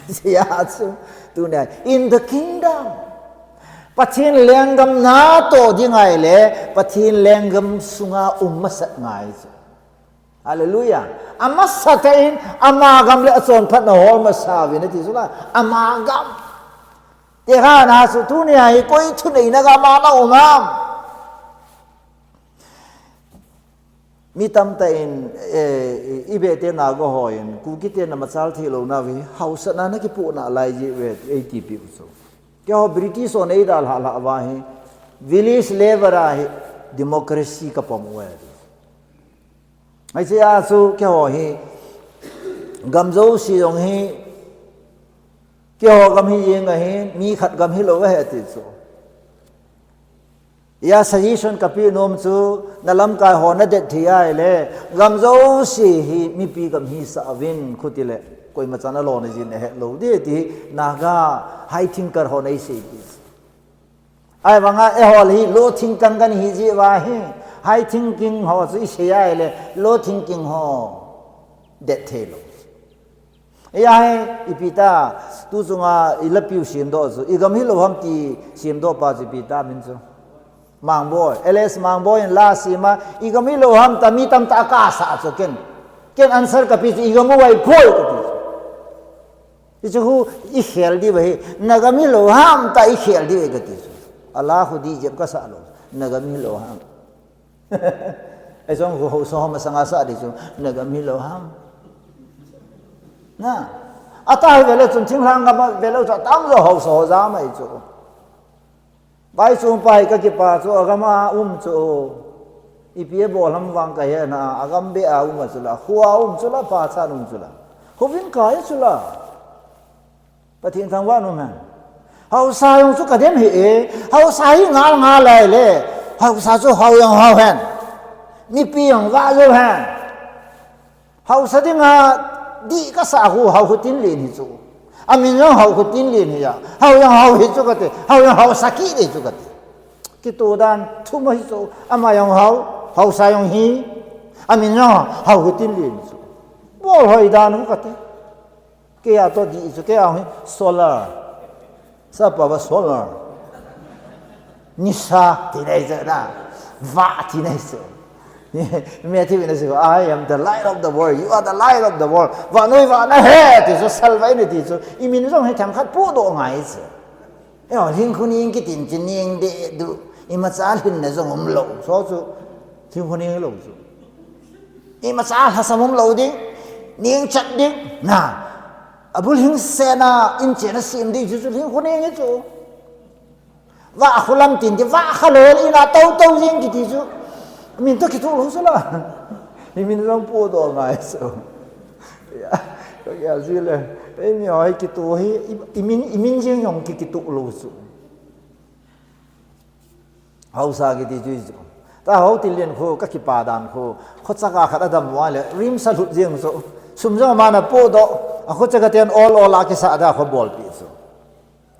Sia chu, tunia, in the kingdom. Pathen lenggam natoh ding ahile, Pathen lenggam sunga um masat ngai chu. Hallelujah. Amasatah in, ama gam le achonphatna hol masa uvin ati chu la, ama gam. Tekahna chu tunia hi koi thuneina gam a naum ham. Mi tamtah in, eh, i beh te na go hoi in, Kuki te na machal thei lou na uve, hausatna nakipoh nalai ji uve, eiti piu chu. Keiho British hon eidalhah lhah uva hi, village level a hi, democracy kapom uve. Hiche a chu keiho hi, gam jouse jong hi, keiho gam hi jeng ahin, mi khat gam hilou ahi ati chu. Hia suggestion kapeh nom chu, nalamkai ho nadet thei ahile, gam jouse hi mipi gam hisah uvin, khuti le, koima chan alona jin ahet lou ding ti, Naga high thinker ho nei sei ti. Ahivanga eiho hi low thinker kahi jeh uva hi, high thinking ho chu isei ahile, low thinking ho det thei lou. Hia hi, ipi ta, tu chunga ilapiu semdoh chu, igam hilou ham ti semdoh pa chu ipi ta min chu. Mangboi, L S Mangboi in la sema, igam hilou ham ta mi tamtah akasah chu ken. Ken answer kapeh chu igam u ahi poi kati chu. Hichu khu ikhel diu ahi, nagam hilou ham ta ikhel diu ahi kati chu. Ala khu dih jep kasah lou, nagam hilou ham. Ei jong khu haosa ho masanga sah ding chu, nagam hilou ham. Na, atah hi vele chun thinglhang gam a vele chu atamjo haosa ho jam ahi chu. Vaichongpa hi kakipah chu, agam a um chu. Ipi abol ham vang kahe na, agam beh a um a chu la, kho a um chu la, pachat um chu la. Khovin kai chu la. Pathen thangvah in um hen. Haosa jong chu kadem hih e, haosa hi ngal ngal lai le, haosa chu hao jong hao hen. Mipi jong vah jou hen. Haosa dinga dih kasah khu hao khu tin len hi chu. Amin jong hao khu tin len hi a. Hao jong hao hi chu kati. Hao jong haosa kit hi chu kati. Kitoh dan thum ahi chu. Ama jong hao, haosa jong hi. Amin jong hao khu tin len hi chu. Bol hoi dan khu kati. Kei a toh dih chu, kei a hi solar. Sapa va solar. Nisa, ti nei chu na. Vah, ti nei chu. Matthew in asei, "I am the light of the world. You are the light of the world." Vannoi vah nahi, ti chu, salvah in ti chu. Imin jong hi themkhat pohdoh ngai chu. Eiho, lhingkhuning kitin chu ning deh duh. Imacha lhinna jong umlou. Chu chu. Lhingkhuning lou chu. Imacha lhasam umlou ding. Ningchat ding. Na. Abul hing sena, inchen asem ding chu chu lhingkhuning hi chu. Vah khulam tin ti, vah khalel ina tou tou jing kiti chu. Min toh kitoh lou chu la. Imin jong pohdoh ngai chu. Ya, kagel ji le. Eimi hoi kitoh hi, i, imin, imin jeng jong ki, kitoh lou chu. Haosa kiti chu chu. Ta hao tin len khu, kakipah dan khu. Khochaka khat adam uva le, rim sa lhut jeng chu. Sum jong amana pohdoh. Akhochaka ten ol ol a kisah da kho bolpi chu.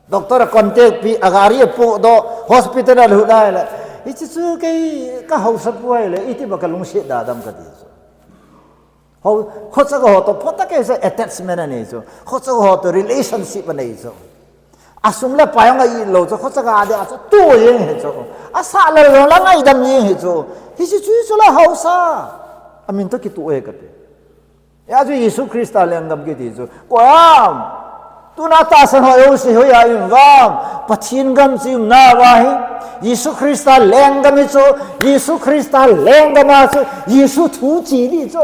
Doctor a contact pi, a gari a pohdoh, hospital a lut lai le. Hiche chu kei ka hausa pu ahile, iti ba ka lungset da dam kati chu. Ho, khochaga ho toh, phota kei se attachment anei chu. Khochaga ho toh relationship anei chu. Asum le pai jong a it lou chu, khochaga a dia chu, tu jeng hi chu. Asa le jong la ngaidam jeng hi chu. Hiche chu chu la hausa. Amin toh kitu e kati. Hijeh a chu Jesu Christa lenggam kiti chu. Koiham. Tuna tahsan ho jouse hoiya i um uvem. Pathen gam chu i umna uva hi. Jesu Christa lenggam hi chu. Jesu Christa lenggam a chu. Jesu thu che ding chu.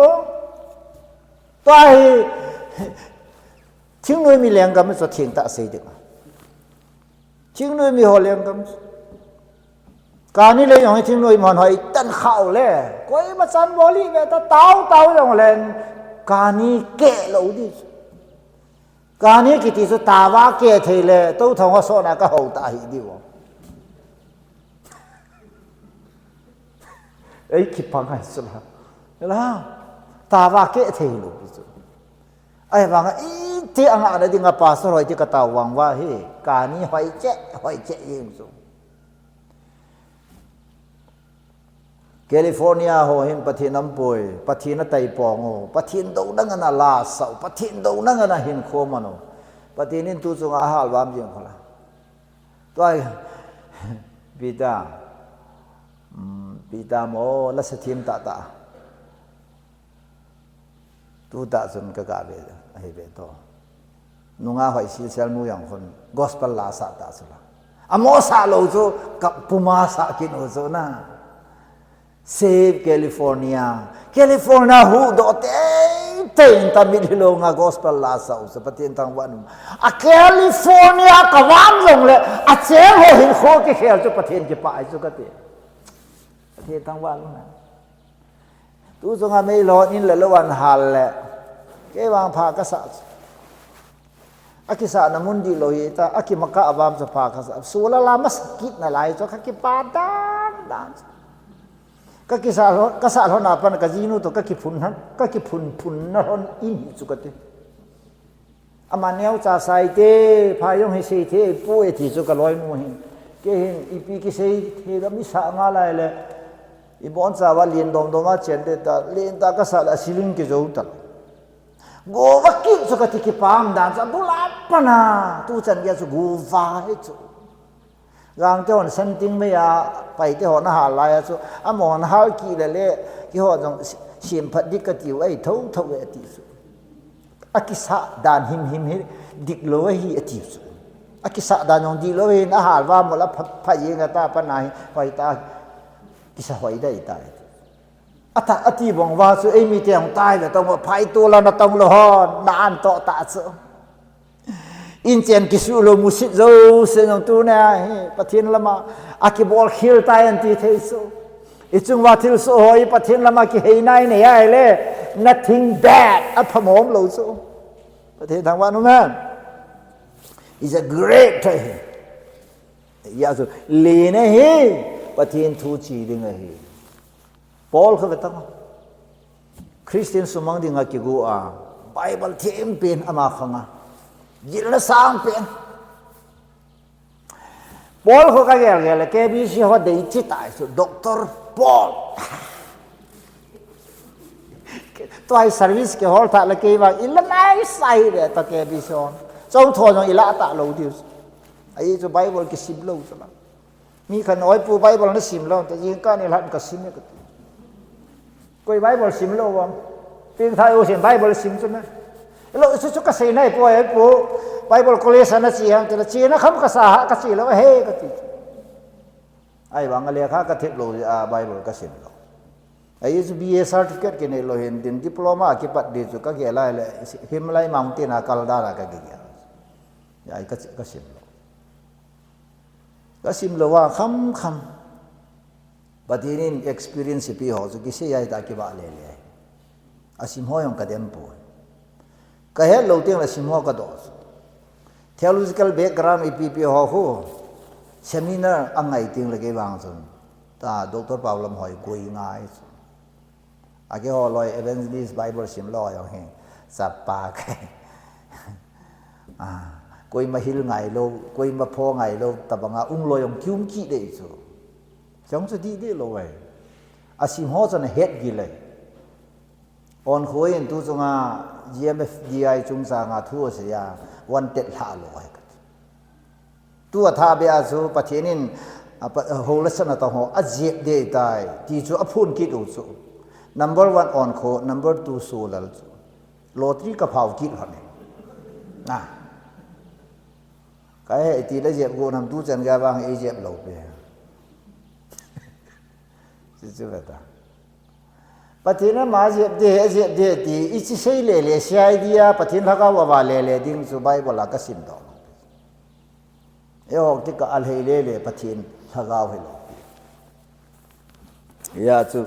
Tua hi. Thingnoi mi lenggam hi chu thengtah sei ding. Thingnoi mi ho lenggam. Kani le jong hi thingnoi mi hon hoi tan khau le. Koima chan bol hih ve ta tao tao jong le. Kani keh lou ding. Kani kiti chu tava keh thei le. Tou thong ho sona ka hou ta hi ding. Ei kipang hai sula. La. Tava keh thei lou ding chu. Ahivanga iti anga na dinga pastor hoi ti ka tao vang uva hi. Kani hoi cheh, hoi cheh jeng chu. California ho hin Pathen aum poi, Pathen a taipong u, Pathen douna ngen a la asah u, Pathen douna ngen a hinkho aman u. Pathen in tu chunga ahal vam jeng kho la. Tua hi, Peter, um, Peter mo, la sa thim tah tah. Tutah chun ka ga ve, ahi ve to. Nunga hoi sisel nu jong khun gospel la sah ta chu la. Amo sah lou chu ka puma sah kit u chu na. Save California. California huhdoh teitei in ta mitlhi lou nga gospel la sah u chu Pathen thangvah in um. A California ka vang jong le a cheng ho hinkho kikhel chu Pathen kipah ahi chu kati. Pathen thangvah in um. Tu chunga meilhon in le lou an hal le. Kei vang pha ka sa. A kisahna mun dihlou hi ta, a kimakah a vam chu pha ka sa. Sula la masa kit nalai chu ka kipa dan dan. Ka kisa lhon, ka sa lhon a pan ka jinu toh ka kiphun han, ka kiphun phun na lhon in hi chu kati. Ama neocha sai te, pha jong hi sei thei poi ti chu ka loinu hin. Kei hin ipi kisei thei dam i sa ngal lai le. I boncha uva lien dom dom a chen te ta, lien ta ka sa le a ceiling kijou ta. Go va kit chu ka ti kipah dan chu a bul a pan a, tu chan gei a chu go va hi chu. Gangte hon Santingmei a Paite hon a hal lai a chu, amahon hal kit le le, keiho jong si-, semphat dik kati u ahi thotho e ati chu. A kisah dan himhim hi diklou ahi ati chu. A kisah dan jong diklou ahin a hal uva mol a pha, pha jeng a ta pan a hi, hoitah a kisah hoitah tai. Ata, ati bang uva chu, ei mite hung tai ve tong, phai tu la na tong lou hon, na an toh ta chu. Inchen kisuh lou musit jouse jong tuna hi, Pathen lama, a kibol khel tai an ti thei chu. I chung uva thilsoh ho hi Pathen lama kihei nai nei ahile, nothing bad, a phamom lou chu. Pathen thangvah in um hen. Is a great thing. Hijeh a chu, lien ahi, Pathen thu che ding ahi. Paul kha ve tang. Christian sumang dinga kigo a, Bible them pen ama khang a. Jilna sang pen. Paul kha ka gel gel le, K B C ho dei chi tai chu, Doctor Paul. Tua hi service kihol tah le kei vang, i la nai sai ve ta K B C ho. Chong tho jong i la ta lou diu. Ahi chu Bible kisim lou chu la. Mi khat in, "Oi pu, Bible na sim lou," ta, "Jingkah ni lhan ka sim e," ka ti. Koi Bible sim lou vang. Pengthah jousen Bible sim chu na. Lou chu chu ka sei nai poi, oi pu. Bible college a na che ham, ti le, "Chena kham ka sa ha, ka che lou, he," ka ti. Ahivang a lekha ka thep lou, a Bible ka sim lou. Ahi chu B A certificate kinei lou hin tin diploma kipat ding chu ka gel lai le, Himalaya mountain a kal dan a ka gel. Ahi ka, ka sim lou. Ka sim lou a kham kham. Pathen in experience pe ho chu kisei ahi ta kivah le le. A sim ho jong ka dem poi. Ka het lou teng le sim ho ka doh chu. Theological background ipi ipi ho khu seminar a ngai teng le kei vang chun. Ta Doctor Paul lam hoi koi ngai chu. A keiho loi evangelist Bible sim lou jong hi. Chapa kai. Ah, Koima hil ngai lou, koima pho ngai lou, tabanga um loi jong kium kit dei chu. Chang chu dih dih lou ai. Asim ho chun ahet gil ai. Onkho in tu chunga G M F D I chungchanga thu asei a, wanted lha lou ai. Tu atha be a chu Pathen in, a, pa, houlasan atong ho ajep ding tai, ti chu aphun kit u chu. Number one onkho, number two Solal chu. Lottery kaphau kit lhon e. Na. Kahe ti le jep go nam tu chan ga vang ei jep lou pe. Chu chu beta. Pathen ama jep ding, ajep ding ti, ichi sei le le, C I D a Pathen lhagao ava le le ding chu Bible a kasim doh. Eiho tika alhei le le Pathen lhagao hilou. Hia chu,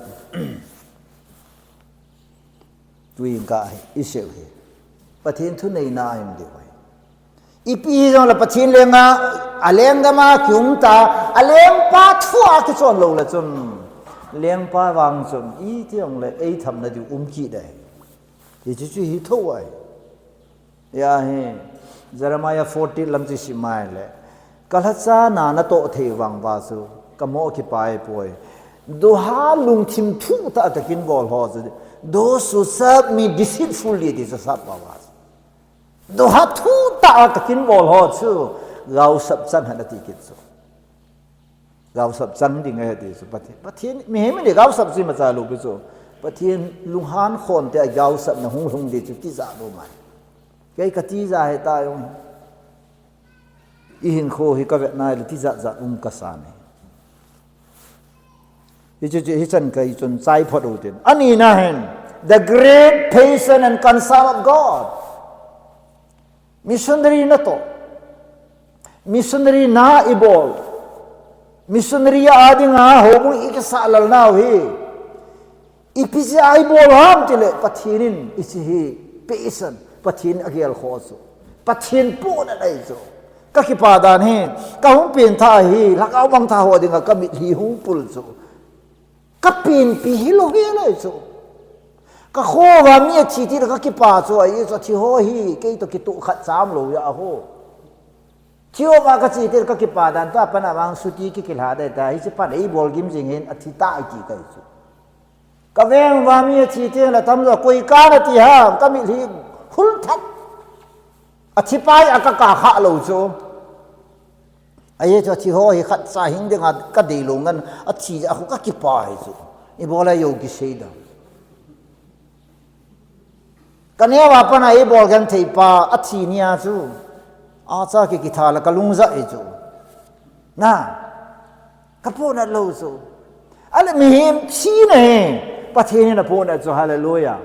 tuin ka hi, isei u hi. Pathen thuneina ahin diu ahi. Ipi hijongle Pathen lenga, alenggam a kium ta, alengpa thu a kichon lou le chun, lengpa vang chun, iti jongle, eitham na diu um kit ding. Hichu chu hi tho ahi. Hia hi, Jeremiah fourteen lam chu isim a le. Ka lhacha na natoh thei vang uva chu, kamo kipai poi. Doha lungthim thuh tah a kakin bol ho chu. Those who serve me deceitfully ti chu sap uva chu. Doha thuh tah a kakin bol ho chu. Gaosap chan hen ati kit chu. Gaosap chan ding ahi ti chu Pathen. Pathen, mihem in gaosap chu imacha lou pi chu. Pathen lunghan khon te a gaosap na hung lhung ding chu tijat lou mai. Kei ka tijat ahi ta jong. Ihinkho hi kavet na le tijat jat um kasan e. Hichu chu, hichan kei chun chai phot u tin. Ani na hin, the great patience and concern of God. Missionary natoh. Missionary na ibol. Missionary a dinga houbung ikisah lal nau hi. Ipi jeh a ibol ham tile Pathen in ichi hi patient, Pathen agel kho chu. Pathen pohnat ahi chu. Kakipa dan hi, kahung pengtha hi, lhagao mangthah ho dinga kamitlhi hung pul chu. Kapenpi hilou hilai chu. Kakho uva mi athi tile kakipa chu ahi chu, athi ho hi, kei toh kitoh khat cham lou ahi ho. Thi ho ma kachi tile kakipa dan ta, pana vang suti kikilha dei ta, hiche pan eibol gim jing hin athi ta iti kahi chu. Kaveng uva mi athi tile tamjo koi kana ti ham, kamitlhi hul that. Athi pai a kaka kha lou chu. Ahi chu athi ho hi khatcha hing dinga kadei lou ngan athi a khu kakipa hi chu. Ibola jou kisei dam. Kaneo a pana eibol genthei pa athi nia chu. Acha kikitha la kalung ja hi chu. Na. Kapohnat lou chu. Ale mihem thina hi. Pathen in apohnat chu. Hallelujah.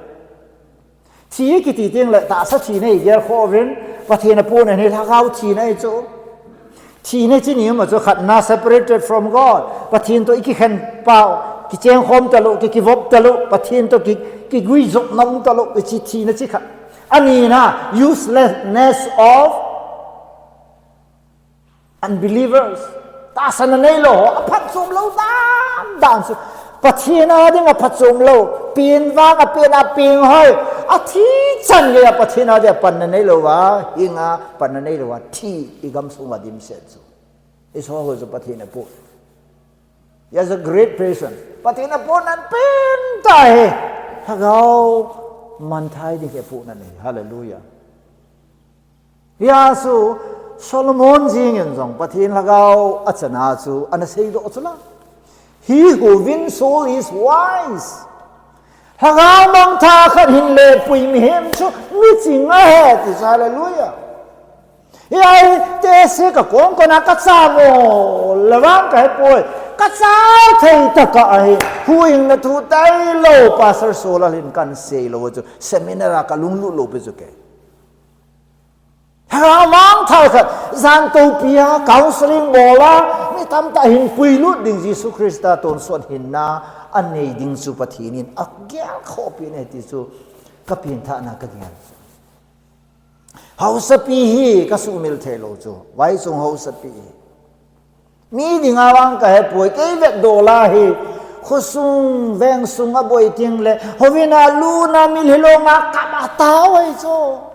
Thi kiti teng le tahsa thina hi gel kho uvin, Pathen apohnat hi lhagao thina hi chu. Thina chi ni ma chu khatna separated from God. Pathen toh ikikhen pau, kicheng khom talou, ki kivop talou, Pathen toh ki, kiguijop nom talou, ichi thina chi khat. Anina, uselessness of unbelievers, tahsa na neilou ho, aphatchom lou dan dan chu. Pathen a dinga phatchom lou, pen vang a pen a peng hoi, athi chan geiya Pathen a dinga panna neilou va, hinga panna neilou va, thi igam sunga dimset chu. Isoh ho chu Pathen apoh. He has a great patience. Pathen apohnat pen tah hi. Lhagao manthah ding hi apohnat ahi. Hallelujah. Hia chu Solomon jeng in jong Pathen lhagao achana chu ana seidoh chu la. He who wins soul is wise. Lhagao mangthah khat hin lepui mihem chu miching ahi ti chu, hallelujah. Hia hi test hi kakong kona kachamo le vang kahe poi. Kacha thei tah ahi. Huhhingna thu tailou Pastor Solal hin kahin seilou chu seminar a kalunglut lou pi chu kei. Lhagao mangthah khat, jan toupia, counseling bola, mi tamtah hin puilut ding Jesu Christa tonsot hinna anei ding chu Pathen in agel khoh pi ahi ti chu kapengthahna kagel. Haosapi hi kasuhmil theilou chu, vaisung haosapi hi. Mi dinga vang kahe poi, kei vetdoh la hi, khosung, vengsung aboi teng le, houin a lutna mi hilou nga kama tao ahi chu.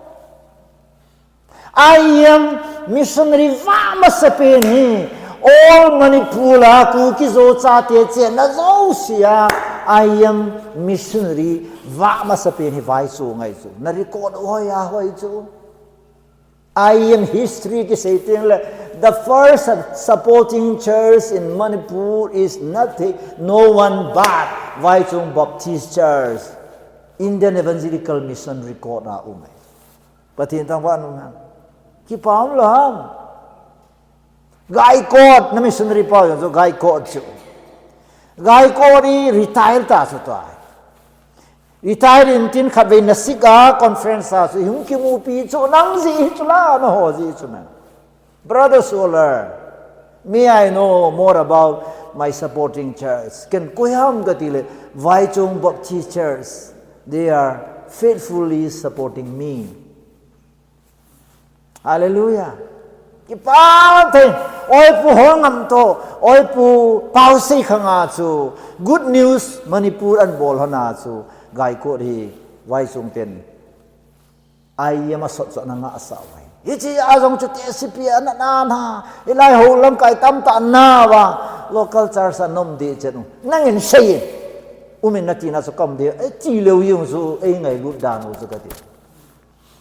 I M missionary vah masapen hi, all Manipur a Kuki Zo chate chenna jousea, I M missionary vah masapen hi Vaichong ahi chu. Na record u hoi a hoi chu. I M history kisei teng le, the first supporting church in Manipur is nothing, no one but Vaichong Baptist Church. Indian Evangelical Mission record a um e. Pathen thangvah in um hen. Kipa um lou ham. Gaikot, na missionary pa jong chu Gaikot chu. Gaikot hi retire ta chu tua. Retire in tin khatvei Nasik a conference a chu hung kimupi chu nang jeh hi chu la, na ho jeh chu na. Brother Solar, may I know more about my supporting church? Ken koi ham kati le, Vaichong Baptist Church, they are faithfully supporting me. Hallelujah. Kipa thei, Oipu Holngam toh, Oipu Paoseikhanga chu, Good News Manipur ahin bol hon a chu, Gaikot hi, Vaichong ten, I M a sot sot na ngah sa uve. Hiche a jong chu T C P a na na na, hilai ho lamkai tamtah na va, local church a nom di chen u. Nangin sei, umin na tina chu kam di, ei ti leu jong chu, ei ngailut dan u chu kati.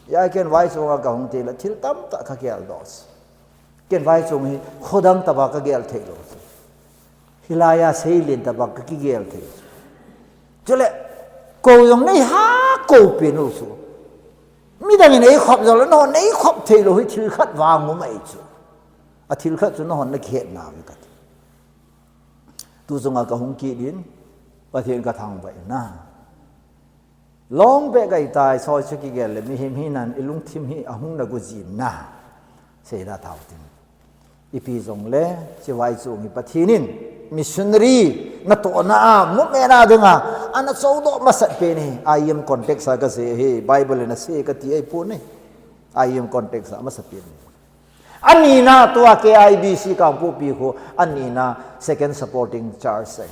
Hia ken Vaichong a kahung teng le thil tamtah kagel doh. Ken Vaichong hi khodang tobang kagel thei lou. Hilai a seilen tobang kakigel thei. Chule, kou jong nei ha kou pen u chu. Midang in eikhop jong le, nahon neikhop thei lou hi thil khat vang um ahi chu. A thil khat chu nahon na kihet nauve kati. Tu chunga kahung kit in, Pathen kathangvah in na. Long beh kahi tai, soi chu kigel le, mihem hina in ilungthim hi ahung na gu jin na. Seida thao tin. Ipi jong le, hiche Vaichong hi Pathen in, missionary, natohna a, movement a dinga, ana chodoh masat pen hi, I M context a kasei hi, Bible in asei kati ahipoi. I M context a masat pen hi. Anina tua K I B C Kangpokpi khu, anina second supporting church ahi.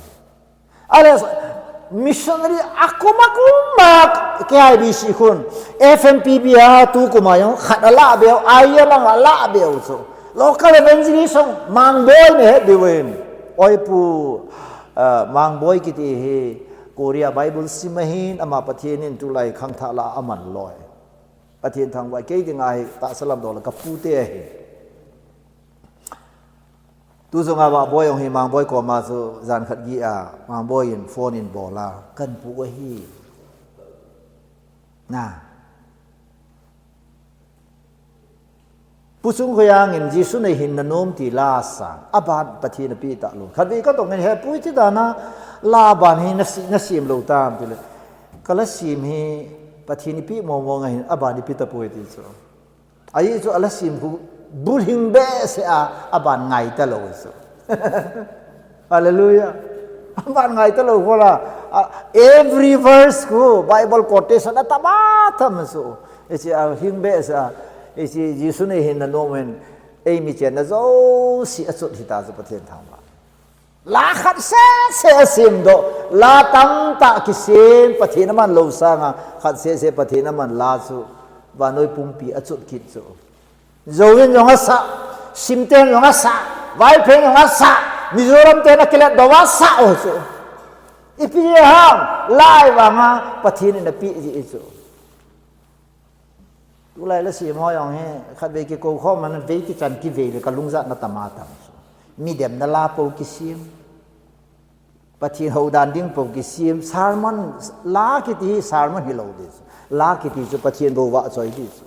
Ale, missionary akum akum a K I B C khun, F M P B a tu kum a jong khat ala beu, I M a ala beu chu. Local evangelist jong Mangboi nei het diu vin. Oipu, ah, Mangboi kiti hi Korea Bible sim ahin, ama Pathen in tulai khangthah lah a aman loi. Pathen thangvah, kei dinga hi tahsa lamdol a kapu te ahi. Tu chunga Vahboi jong hi Mangboi koma chu jan khat geiya, Mangboi in phone in bol a, kahin pu ahi. Na. Pu Chungkhoiang in Jesu neihin nanom ti la sang, aban Pathen in apeh talou. Khatvei katong in, he pu, iti dan a la ban hi nasi-, nasem lou tam tile. Kala sem hi Pathen in eipeh mong mong ahin, aban eipeh tapoi ti chu. Ajeh chu ala sem khu bulhing behseh a, aban ngai talou chu. Hallelujah. Aban ngai talou khu la, a, every verse khu Bible quotation atam atam chu. Hiche ahing behseh a, hiche Jesu neihin nanom hen, eimi chenna jouse achot hita chu Pathen thangvah. La khat seh seh asemdoh, la tamtah kisem, Pathen aman lou sanga, khat seh seh Pathen aman la chu, vannoi pumpi achot kit chu. Zo in jong asah, Simten jong asah, Vaiphei jong asah, Mizoram ten akilet doh uva asah u chu. Ipi ham, la ahivanga Pathen in apeh jeh chu. Tulai la sem ho jong hi, khatvei kikou khom a, vei kichan kivei le kalungjatna tam atam chu. Mi demna la pou kisem. Pathen houdan ding pou kisem. Sermon, la kiti hi sermon hilou ding chu. La kiti chu Pathen bou vahchoi ding chu.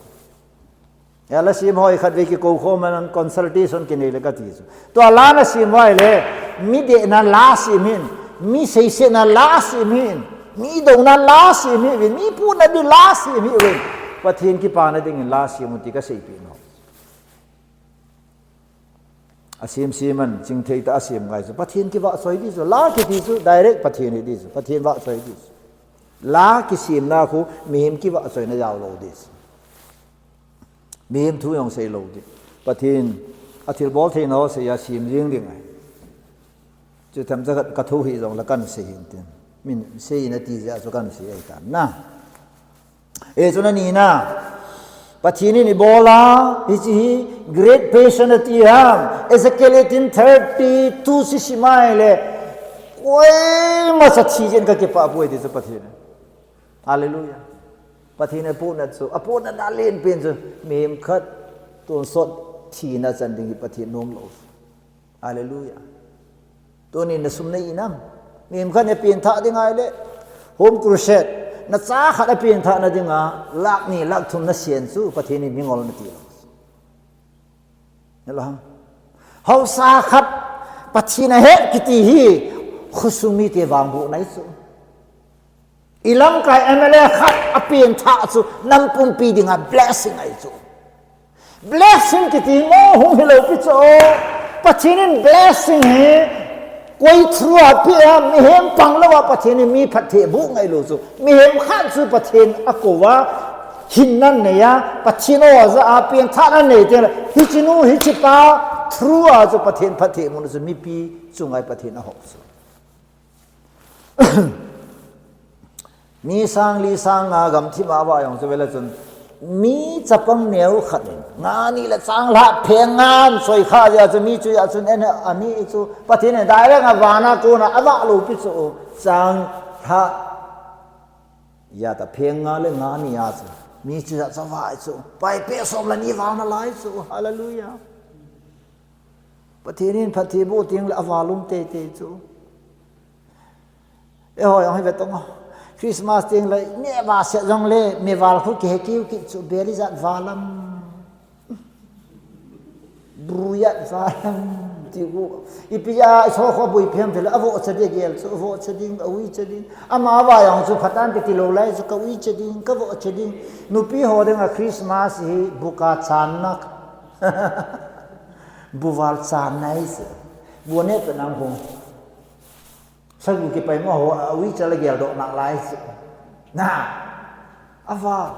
Hia la sem ho hi khatvei kikou khom a, consultation kinei le kati chu. Tua la nasem uva ahile, mi dehna la sem hih in, mi seisetna la sem hih in, mi douna la sem hih uvin, mi puhna ding la sem hih uvin. Pathen kipana dingin la sem un ti kaseipeh nom. Asem sem in, chingthei tah a sem ngai chu. Pathen kivahchoi ding chu, la kiti chu, direct Pathen hi ding chu, Pathen vahchoi ding chu. La kisemna khu, mihem kivahchoina jao lou ding chu. Mihem thu jong sei lou ding. Pathen, athilbol theina ho seiya sem jeng ding ahi. Chu themcha khat kathu hih jongle kahin sei hih in tin. Min sei in ati jeh a chu kahin sei ahitan na. E, chun anina. Pathen in ibola, hiche hi great patient ati ham. Ezekiel eighteen thirty-two chu isim a ahile, koima cha thi jeng kakipah poi ti chu Pathen. Hallelujah. Pathen apohnat chu, apohnat alen pen chu, mihem khat tonsot thina chan ding hi Pathen nom lou. Hallelujah. Tuni na sum na inam. Mihem khat na pengthah ding ahile, home crusade, na cha khat a pengthah na dinga, lakh ni, lakh thum na sen chu, Pathen in mingol na ti lou. Nalo ham. Haosa khat, Pathen ahet kiti hi, khosung mite vangboh nai chu. Ilamkai M L A khat a pengthah chu, nam pumpi dinga blessing ahi chu. Blessing kiti mo hung hilou pi chu. Pathen in blessing hi koi through a pe a, mihem pang lou a Pathen in mi phatthei boh ngai lou chu. Mihem khat chu Pathen akou a, hinna anei a, Pathen o ja a, pengthahna anei teng le, hiche nu, hiche pa, through a chu Pathen phatthei mun chu mipi chunga Pathen ahop chu. Mi sang li sang nga gamthip a va jong chu vele chun, mi chapang neo khat in, nga ni le changlhah pheng nga soi kha jeh a chu mi chu a chun en ani chu, Pathen in direct a vana kona avah lou pi chu, changlhah jat a pheng nga le nga ni a chu, mi chu a chu avah chu, pai pe som le ni vana lai chu, hallelujah. Pathen in phatthei boh teng le aval um teitei chu. Eiho jong hi ve tong o. Christmas teng le, mi va se jong le, mi val khu kihe kiu kit chu, bel ijat val am. Bru ijat val am. Ti u. Ipi a, i so kho bui phiam thei le, avoh cha ding gel chu, avoh cha ding, aui cha ding. Ama va jong chu, phat an kiti lou lai chu, ka ui cha ding, ka voh cha ding. Nupi ho dinga Christmas hi, buka channa. Bu val chan nai se. Bu ne pe nang hung. Sagu kipai mo ho, a ui cha le gel doh nak lai se. Na. Aval.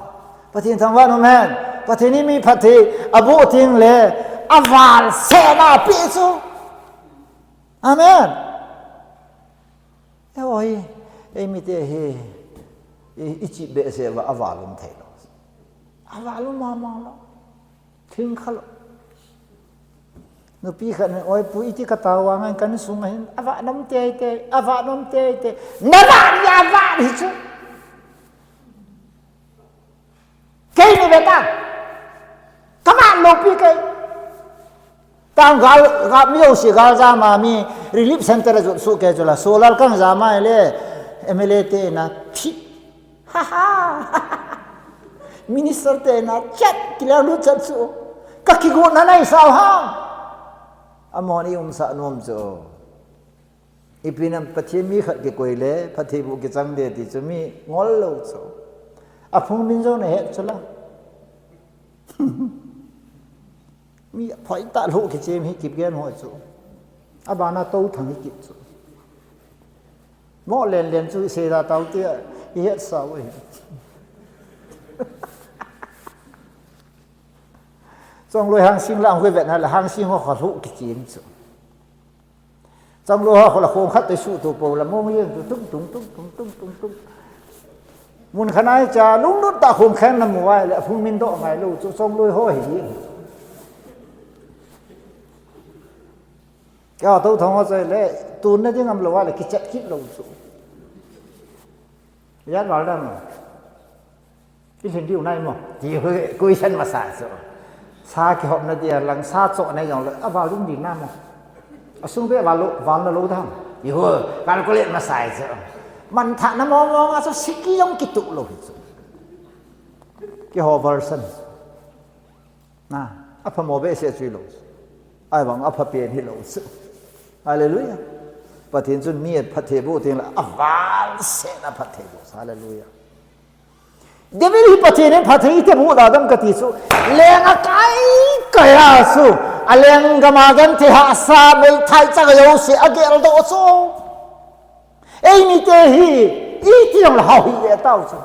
Pathen thangvah in um hen. Pathen in mi phatthei aboh teng le, aval sena pe chu. Amen. Eiho hi, eimite hi, i, i chih behseh uva aval um thei lou. Aval um mama lou. Thing kha lou. Nupi khat in, oi pu, iti ka tao vang in ka insung a hin, avah nom teitei, avah nom teitei. Na vah ni, avah ni chu. Kei ni ve ta. Ka vah lou pi kei. Tang gal, gal mi jouse gal jam a mi relief center a jot soh kei chu la. Solar kang jam a le M L A te na thi. Ha ha. Minister te na chat, kilang lut chat chu. Ka kigotna nei sao ham. Amahon i umsah nom chu. Ipi ham Pathen mi khat kikoi le, phatthei boh kichang de ti chu mi ngol lou chu. Aphung min jong na het chu la. Mi phoi tah lou kichem hi Kipgen ho chu. Abana Touthang hi kit chu. Mo len len chu sei da tao tia, i het sao hi. Chongloi Hangsing la ang vet na la Hangsing ho kha lou kichem chu. Chongloi ho kha la khong khat te su to po la mong yen tu tung tung tung tung tung tung tung. Mun khanai cha lunglut ta khong khen na mu ai le phung min doh ngai lou chu Chongloi ho hi. Ka Touthang ho chai le tun na ding am lou ai le kichat kit lou chu. Ijat val dam. I lhin diu nai mo. Ti hu question masa chu. Sa kihopna dia lang sa choh nai jong le, aval um ding na mo. Asung be val lou, val na lou dam. Ti hu calculate masa chu. Manthahna mong mong a chu siki jong kituh lou hi chu. Keiho version. Na, apha mo behseh chu hilou. Ahivang apha pen hilou chu. Hallelujah. Pathen chun mi phatthei boh teng le aval sena phatthei boh. Hallelujah. David hi Pathen in phatthei ite boh da dam kati chu. Leng akai kai a chu. Aleng gam a genthei hahsa meithai chaga jouse ageldoh chu. Eimite hi, iti jong le hao hi le tao chu.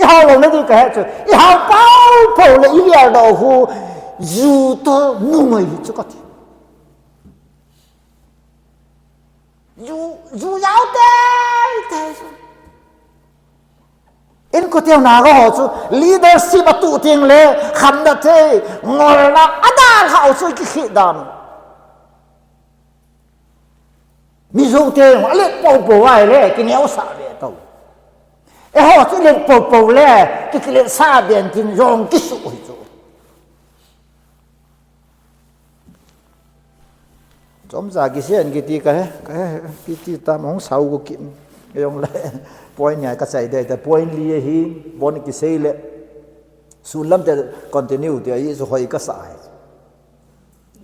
I hao louna ding ka het chu. I hao pao pao le i geldoh u. Ju toh nungai hi chu kati. Ju, ju jao teitei chu. Inkote naga ho chu leadership a tu ting le khamna thei, ngolna adalhah u chu kikhih dan. Mizo te jong alet popo vai le kineosah ve to. Eiho chu let popo le ki, kiletsah den tin jong kisu hi chu. Chomcha kisian kiti kahe, kahe, kiti tam hung sao ko kin. Jong le point nia kachai dei ta point li hi bon kisei le. Sun lam te continue te ahi chu hoi kasa hi.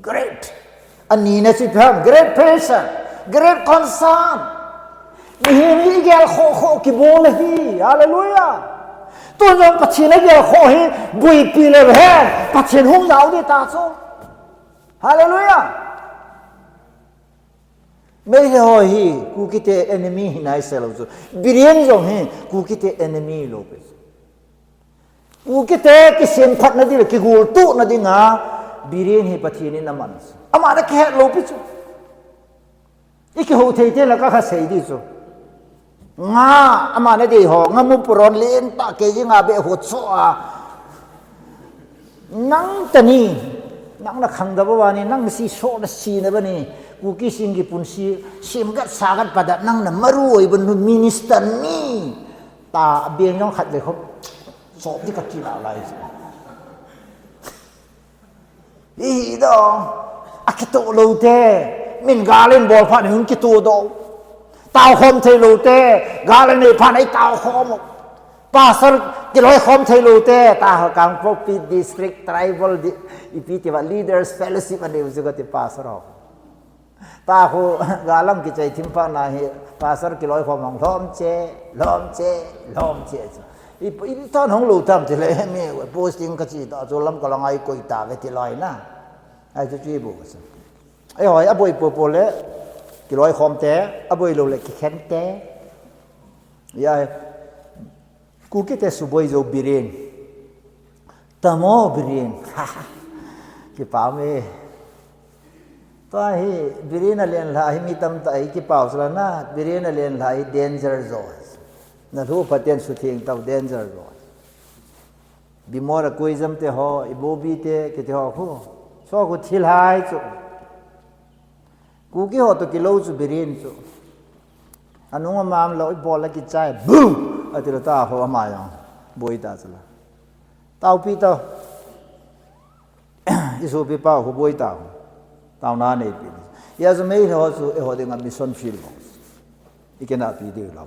Great. Ani na si pham, great person, great concern. Mihem hi gel kho kho kibol hi. Hallelujah. Tun jong Pathen a gel kho hi buipi le hen Pathen hung jao di ta chu. Hallelujah. Meitei ho hi Kukite enemy hi nai se lou chu. Biren jong hi Kukite enemy lou pi chu. Kukite kisemkhat na ding le kigul tu na dinga Biren hi Pathen in aman chu. Ama na kihet lou pi chu. I kihou thei te la ka kha sei di chu. Nga, ama na dei ho, nga mu puron len ta ke ji nga be ho cho a. Nang tani, nang na khang da ba ni, nang si so na si na ba ni, Kuki sing ki pun si, sim gat sa gat pa da, nang na maru oi ba nu minister ni, ta ben jong khat be khop, so di ka ti la lai. Hi do, a kitu lo te, min gal in bol pha ni hun kitu do. Tao khom thei lo te, gal in pha ni tao khom. Pastor kiloi khom thei lo te, ta ho Kangpokpi district tribal di, ipi ti ba leaders fellowship ani u ka ti pastor ho. Ta khu galam kichai thim pha na hi, pastor kiloi khom hong lhom che, lhom che, lhom che chu. I, i ton hong lo tam ti le mi posting ka chi ta chu lam ka la ngai koi ta ve ti loi na. Ai chu chi bu ka sa. Ai hoi a boi po po le kiloi khom te, a boi lo le kikhen te. Ya. Kukite suboi jo Biren. Tamo Biren. Kipah me. Tua hi Biren a len lha hi mi tamtah hi kipah sala na, Biren a len lha hi danger jo. Na lhu phaten sutheng tau danger jo. Bimor a kuijam te ho, ibobi te, kiti ho khu. So khu thil hai chu. Kuki ho to kilo chu Biren chu. Anung amam lo i bol la kichai. Boom! Ati la ta ho ama jong. Boi ta chu la. Tao pi tao. I su pi pa ho boi ta ho. Tao na nei pi. Ya chu mei ho chu e ho ding a mission field ho. I kena pi ding lo.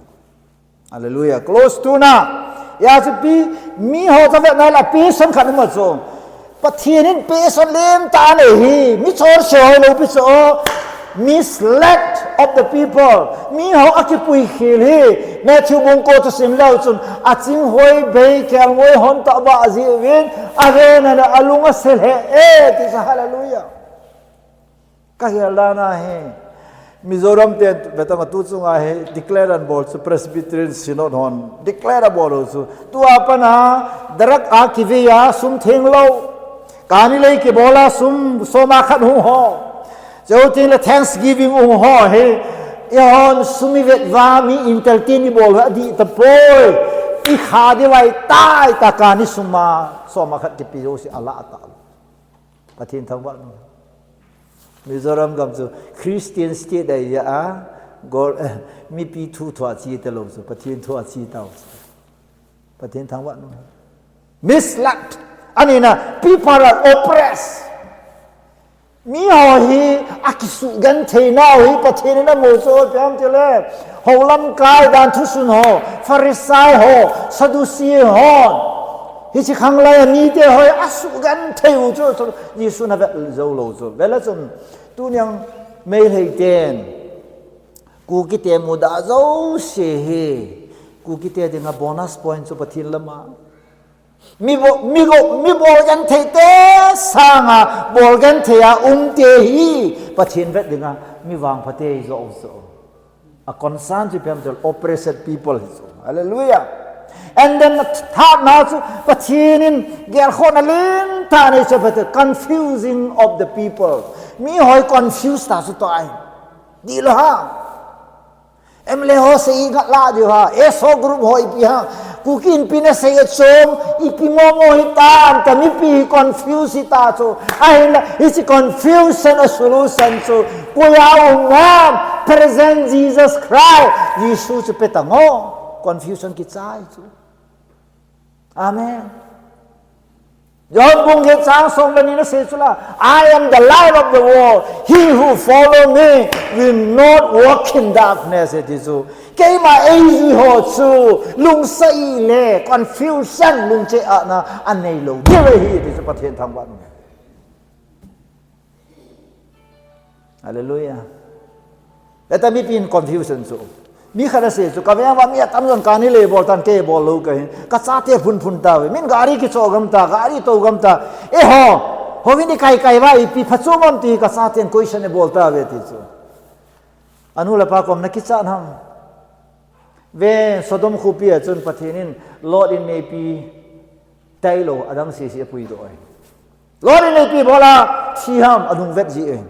Hallelujah. Close to na. Ya chu pi, mi ho ta vet na la pi son khat ma chu. Pathen in pi son lem ta nei hi. Mi chor se hoi lo pi chu. Misled of the people. Mi ho a kipui khel hi. Matthew bung ko chu sim lo chun. A ching hoi bei kel ngoi hon ta ba a ji win. A ve na na a lung a sel he e. Ti sa hallelujah. Ka hial dan a hi, Mizoram te vetang a tu chunga hi declare an bol chu Presbyterian Synod hon declare a bol u chu. Tua pana darak a kivi a sum theng lo. Kani lei kibol a sum soma khat hung ho. Cheu tin le Thanksgiving hung ho hi. I hon sum i vet va mi intel tin i bol va di ta poi. I kha di vai tai ta kani suma soma khat kipi jo si ala ta. Pathen thangvah nu. Mizoram gam chu Christian state ahi a, gol, eh, mipi thu thua chi ta lo chu, Pathen thua chi ta chu. Pathen thangvah nu. Misled. Ani na, people are oppressed. Mi ho hi, a kisu gan thei nau hi, Pathen in a mo chu, piam ti le. Ho lamkai dan thusun ho, Pharisai ho, Sadducee ho. Hichi khang lai a mi te hoi a su gan thei u chu, chu Jesu na vet zo lo chu. Vela chun, tu niang mei lei ten, Kuki te mu da zo se he. Kuki te ding a bonus point chu Pathen lama. Mi bo-, mi go-, mi bol gan thei te sanga, bol gan thei a um te hi, Pathen vet dinga, mi vang pha te hi zo zo. A concern chu piam chu oppressed people hi chu. Hallelujah. And then the third na chu Pathen in gel khona len ta nei chu Pathen confusing of the people. Mi hoi confuse ta chu to ai. Di lo ha. M L A ho sei ngat la di ha. E so group hoi pi ha. Kuki Inpi nasei a chom, ipi momo hitam, ta mipi hi confuse hita chu. Ahinla, hiche confusion a solution chu, koiya um ham, present Jesus Christ, Jesu chu pe tango, confusion kichai chu. Amen. John bung get chang som le ni na sei chu la, "I am the light of the world. He who follow me will not walk in darkness," ati chu. Keima eijui ho chu, lungsa le confusion lungche a na anei lou diu ahi ati chu Pathen thangvah in. Hallelujah. Eta mipin confusion chu. Mi khat asei chu, ka veng uva mi atamjon kani le bol tan kei bol lou kahi. Ka chate phun phun tauve. Min gari kicho gam ta, gari to gam ta. Eiho, houin ikai kai uva ipi phachu ham ti ka chaten question eibol tauve ti chu. Anu le apa kom na kichat ham. Ve Sodom khopi a chun Pathen in Lot in neipi tailou, adang sese apuidoh e. Lot in neipi bol a thi ham, alungvet ji e.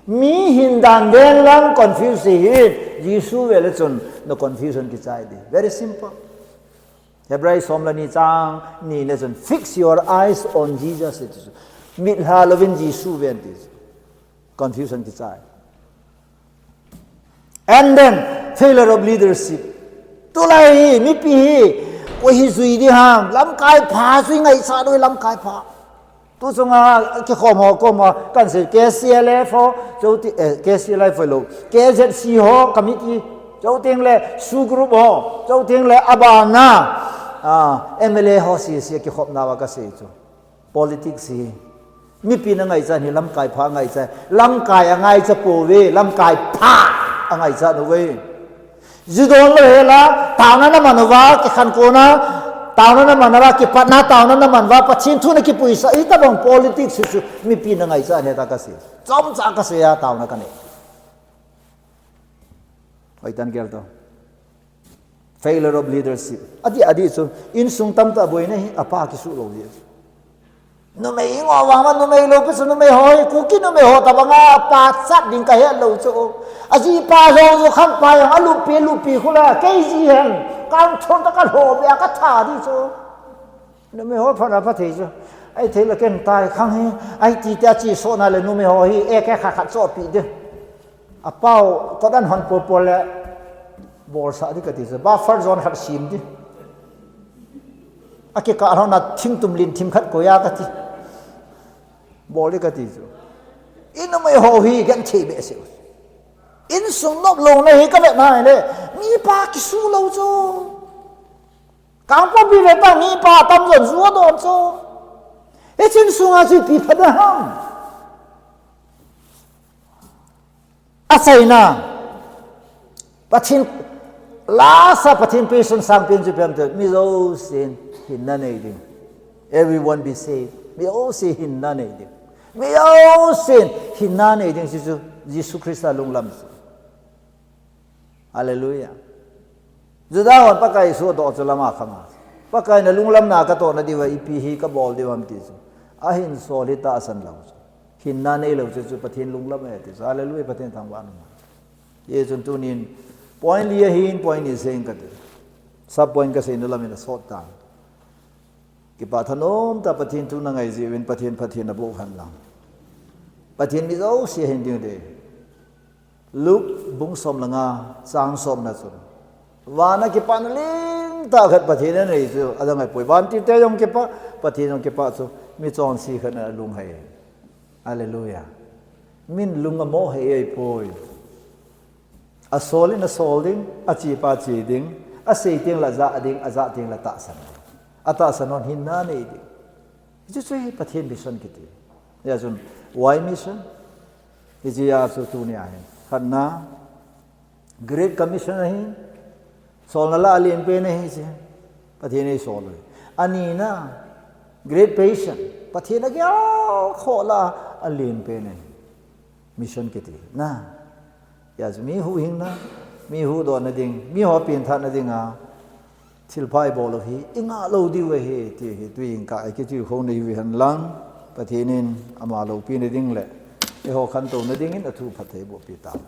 Mi hin dan ven lang confuse hi, Jesu ve le chun na confusion kichai di. Very simple. Hebrai som le ni chang ni le chun, "Fix your eyes on Jesus," ati chu. Mit lha louvin Jesu ven ti chu. Confusion kichai. And then, failure of leadership. Tulai hi, mipi hi, koi hi jui di ham, lamkai pha, jui ngaichat lou lamkai pha. Tu chunga kikhom ho, kom ho, kan sei, K C L F ho, choti, eh, K C L F ho lou, K Z C ho, committee, chuteng le, SoO group ho, chuteng le, abana, ah, M L A ho, C C kikhopna uva kasei chu. Politics hi. Mipi na ngaichat hi lamkai pha ngaichat. Lamkai angaicha pouve, lamkai pha angaicha uve. Judon lou hela, taona naman uva, kikhankona, taona naman uva, kipatna, taona naman uva, Pathen thu na kipuisa, hitabang politics hi chu, mipi na ngaichat hi ta kasei. Chomcha kasei a, taona kanei. Hoitan gel to. Failure of leadership. Adih, adih chu, insung tamtah boina hi, apa kisuh lou di. Numei ngo vang ma numei lou pi chu numei ho hi, Kuki numei ho tabang a, apa chat ding kahet lou chu. Aji pa jong chu khang pa jong alupi, lupi khula, kei ji hen, kang thon ta kalho bia katha di chu. Numei ho phat a pha thei chu. Ai thei le ken tai khang hi, ai ti te achi so na le numei ho hi, e ke kha khat so pi de. Apao, kot an hon popo le, bolsa di kati chu, buffer zone khat sim di. Akikah lhon a thingtum lin thim khat koiya kati. Bol di kati chu. Inumei ho hi genthei behseh. Insung nop louna hi kavet na le, mipa kisuh lou chu. Kangpokpi le ta mipa tamjon ju adon chu. Hiche insunga chu ipi pha ding ham. Achaina, Pathen, lasa Pathen patient sangpen chu ipi ham itile, mi jousen hinna nei ding. Everyone be saved. Mi jouse hinna nei ding. Mi jousen hinna nei ding, hiche chu Jesu Christa lunglam chu. Hallelujah. Juda hon Pakai Jesu atoh chu lama khanga. Pakai na lunglamna katohna diuva ipi hi kabol diu ham ti chu. Ahinsol hi tahsan lou chu. Hinna neilou chu chu Pathen lunglam ahi ti chu. Hallelujah, Pathen thangvah in um. Hichun tunin point li ahin point ni seng kati. Sub point kaseina lamin asot tan. Kipah thanom tah Pathen thu nangai jeh uvin Pathen phatthei naboh hen lang. Pathen mi jouse ahin ding ahi. Luke bung som le nga chang somna chun. Vana kipana lentah khat Pathen in anei chu adang ahipoi. Vantil te jong kipah, Pathen jong kipah chu michonse khat in alung hai. Hallelujah. Min lung amo hai ahipoi. Asol in asol ding, ache pa che ding, asei teng le ajah ding, ajah teng le atahsan ding. Atahsan hon hinna nei ding. Hichu chu hi Pathen mission kiti. Hijeh chun, why mission? Hiche a chu tunia hin. Khatna, Great Commission ahi. Solna lah a alen pen ahi hiche. Pathen in eisol u ahi. Anina, Great Patient. Pathen in agelkhoh lah a alen pen ahi. Mission kiti. Na. Hijeh chun mi huhhingna, mi huhdohna ding, miho pengthahna dinga, thilpha ibol u hi, ingah lou diu ahi, ti hi, tuin ka, ikitilkhou nahiu hen lang, Pathen in ama loupina ding le, eiho khantouna dingin athu phatthei eiboh pi tauhen.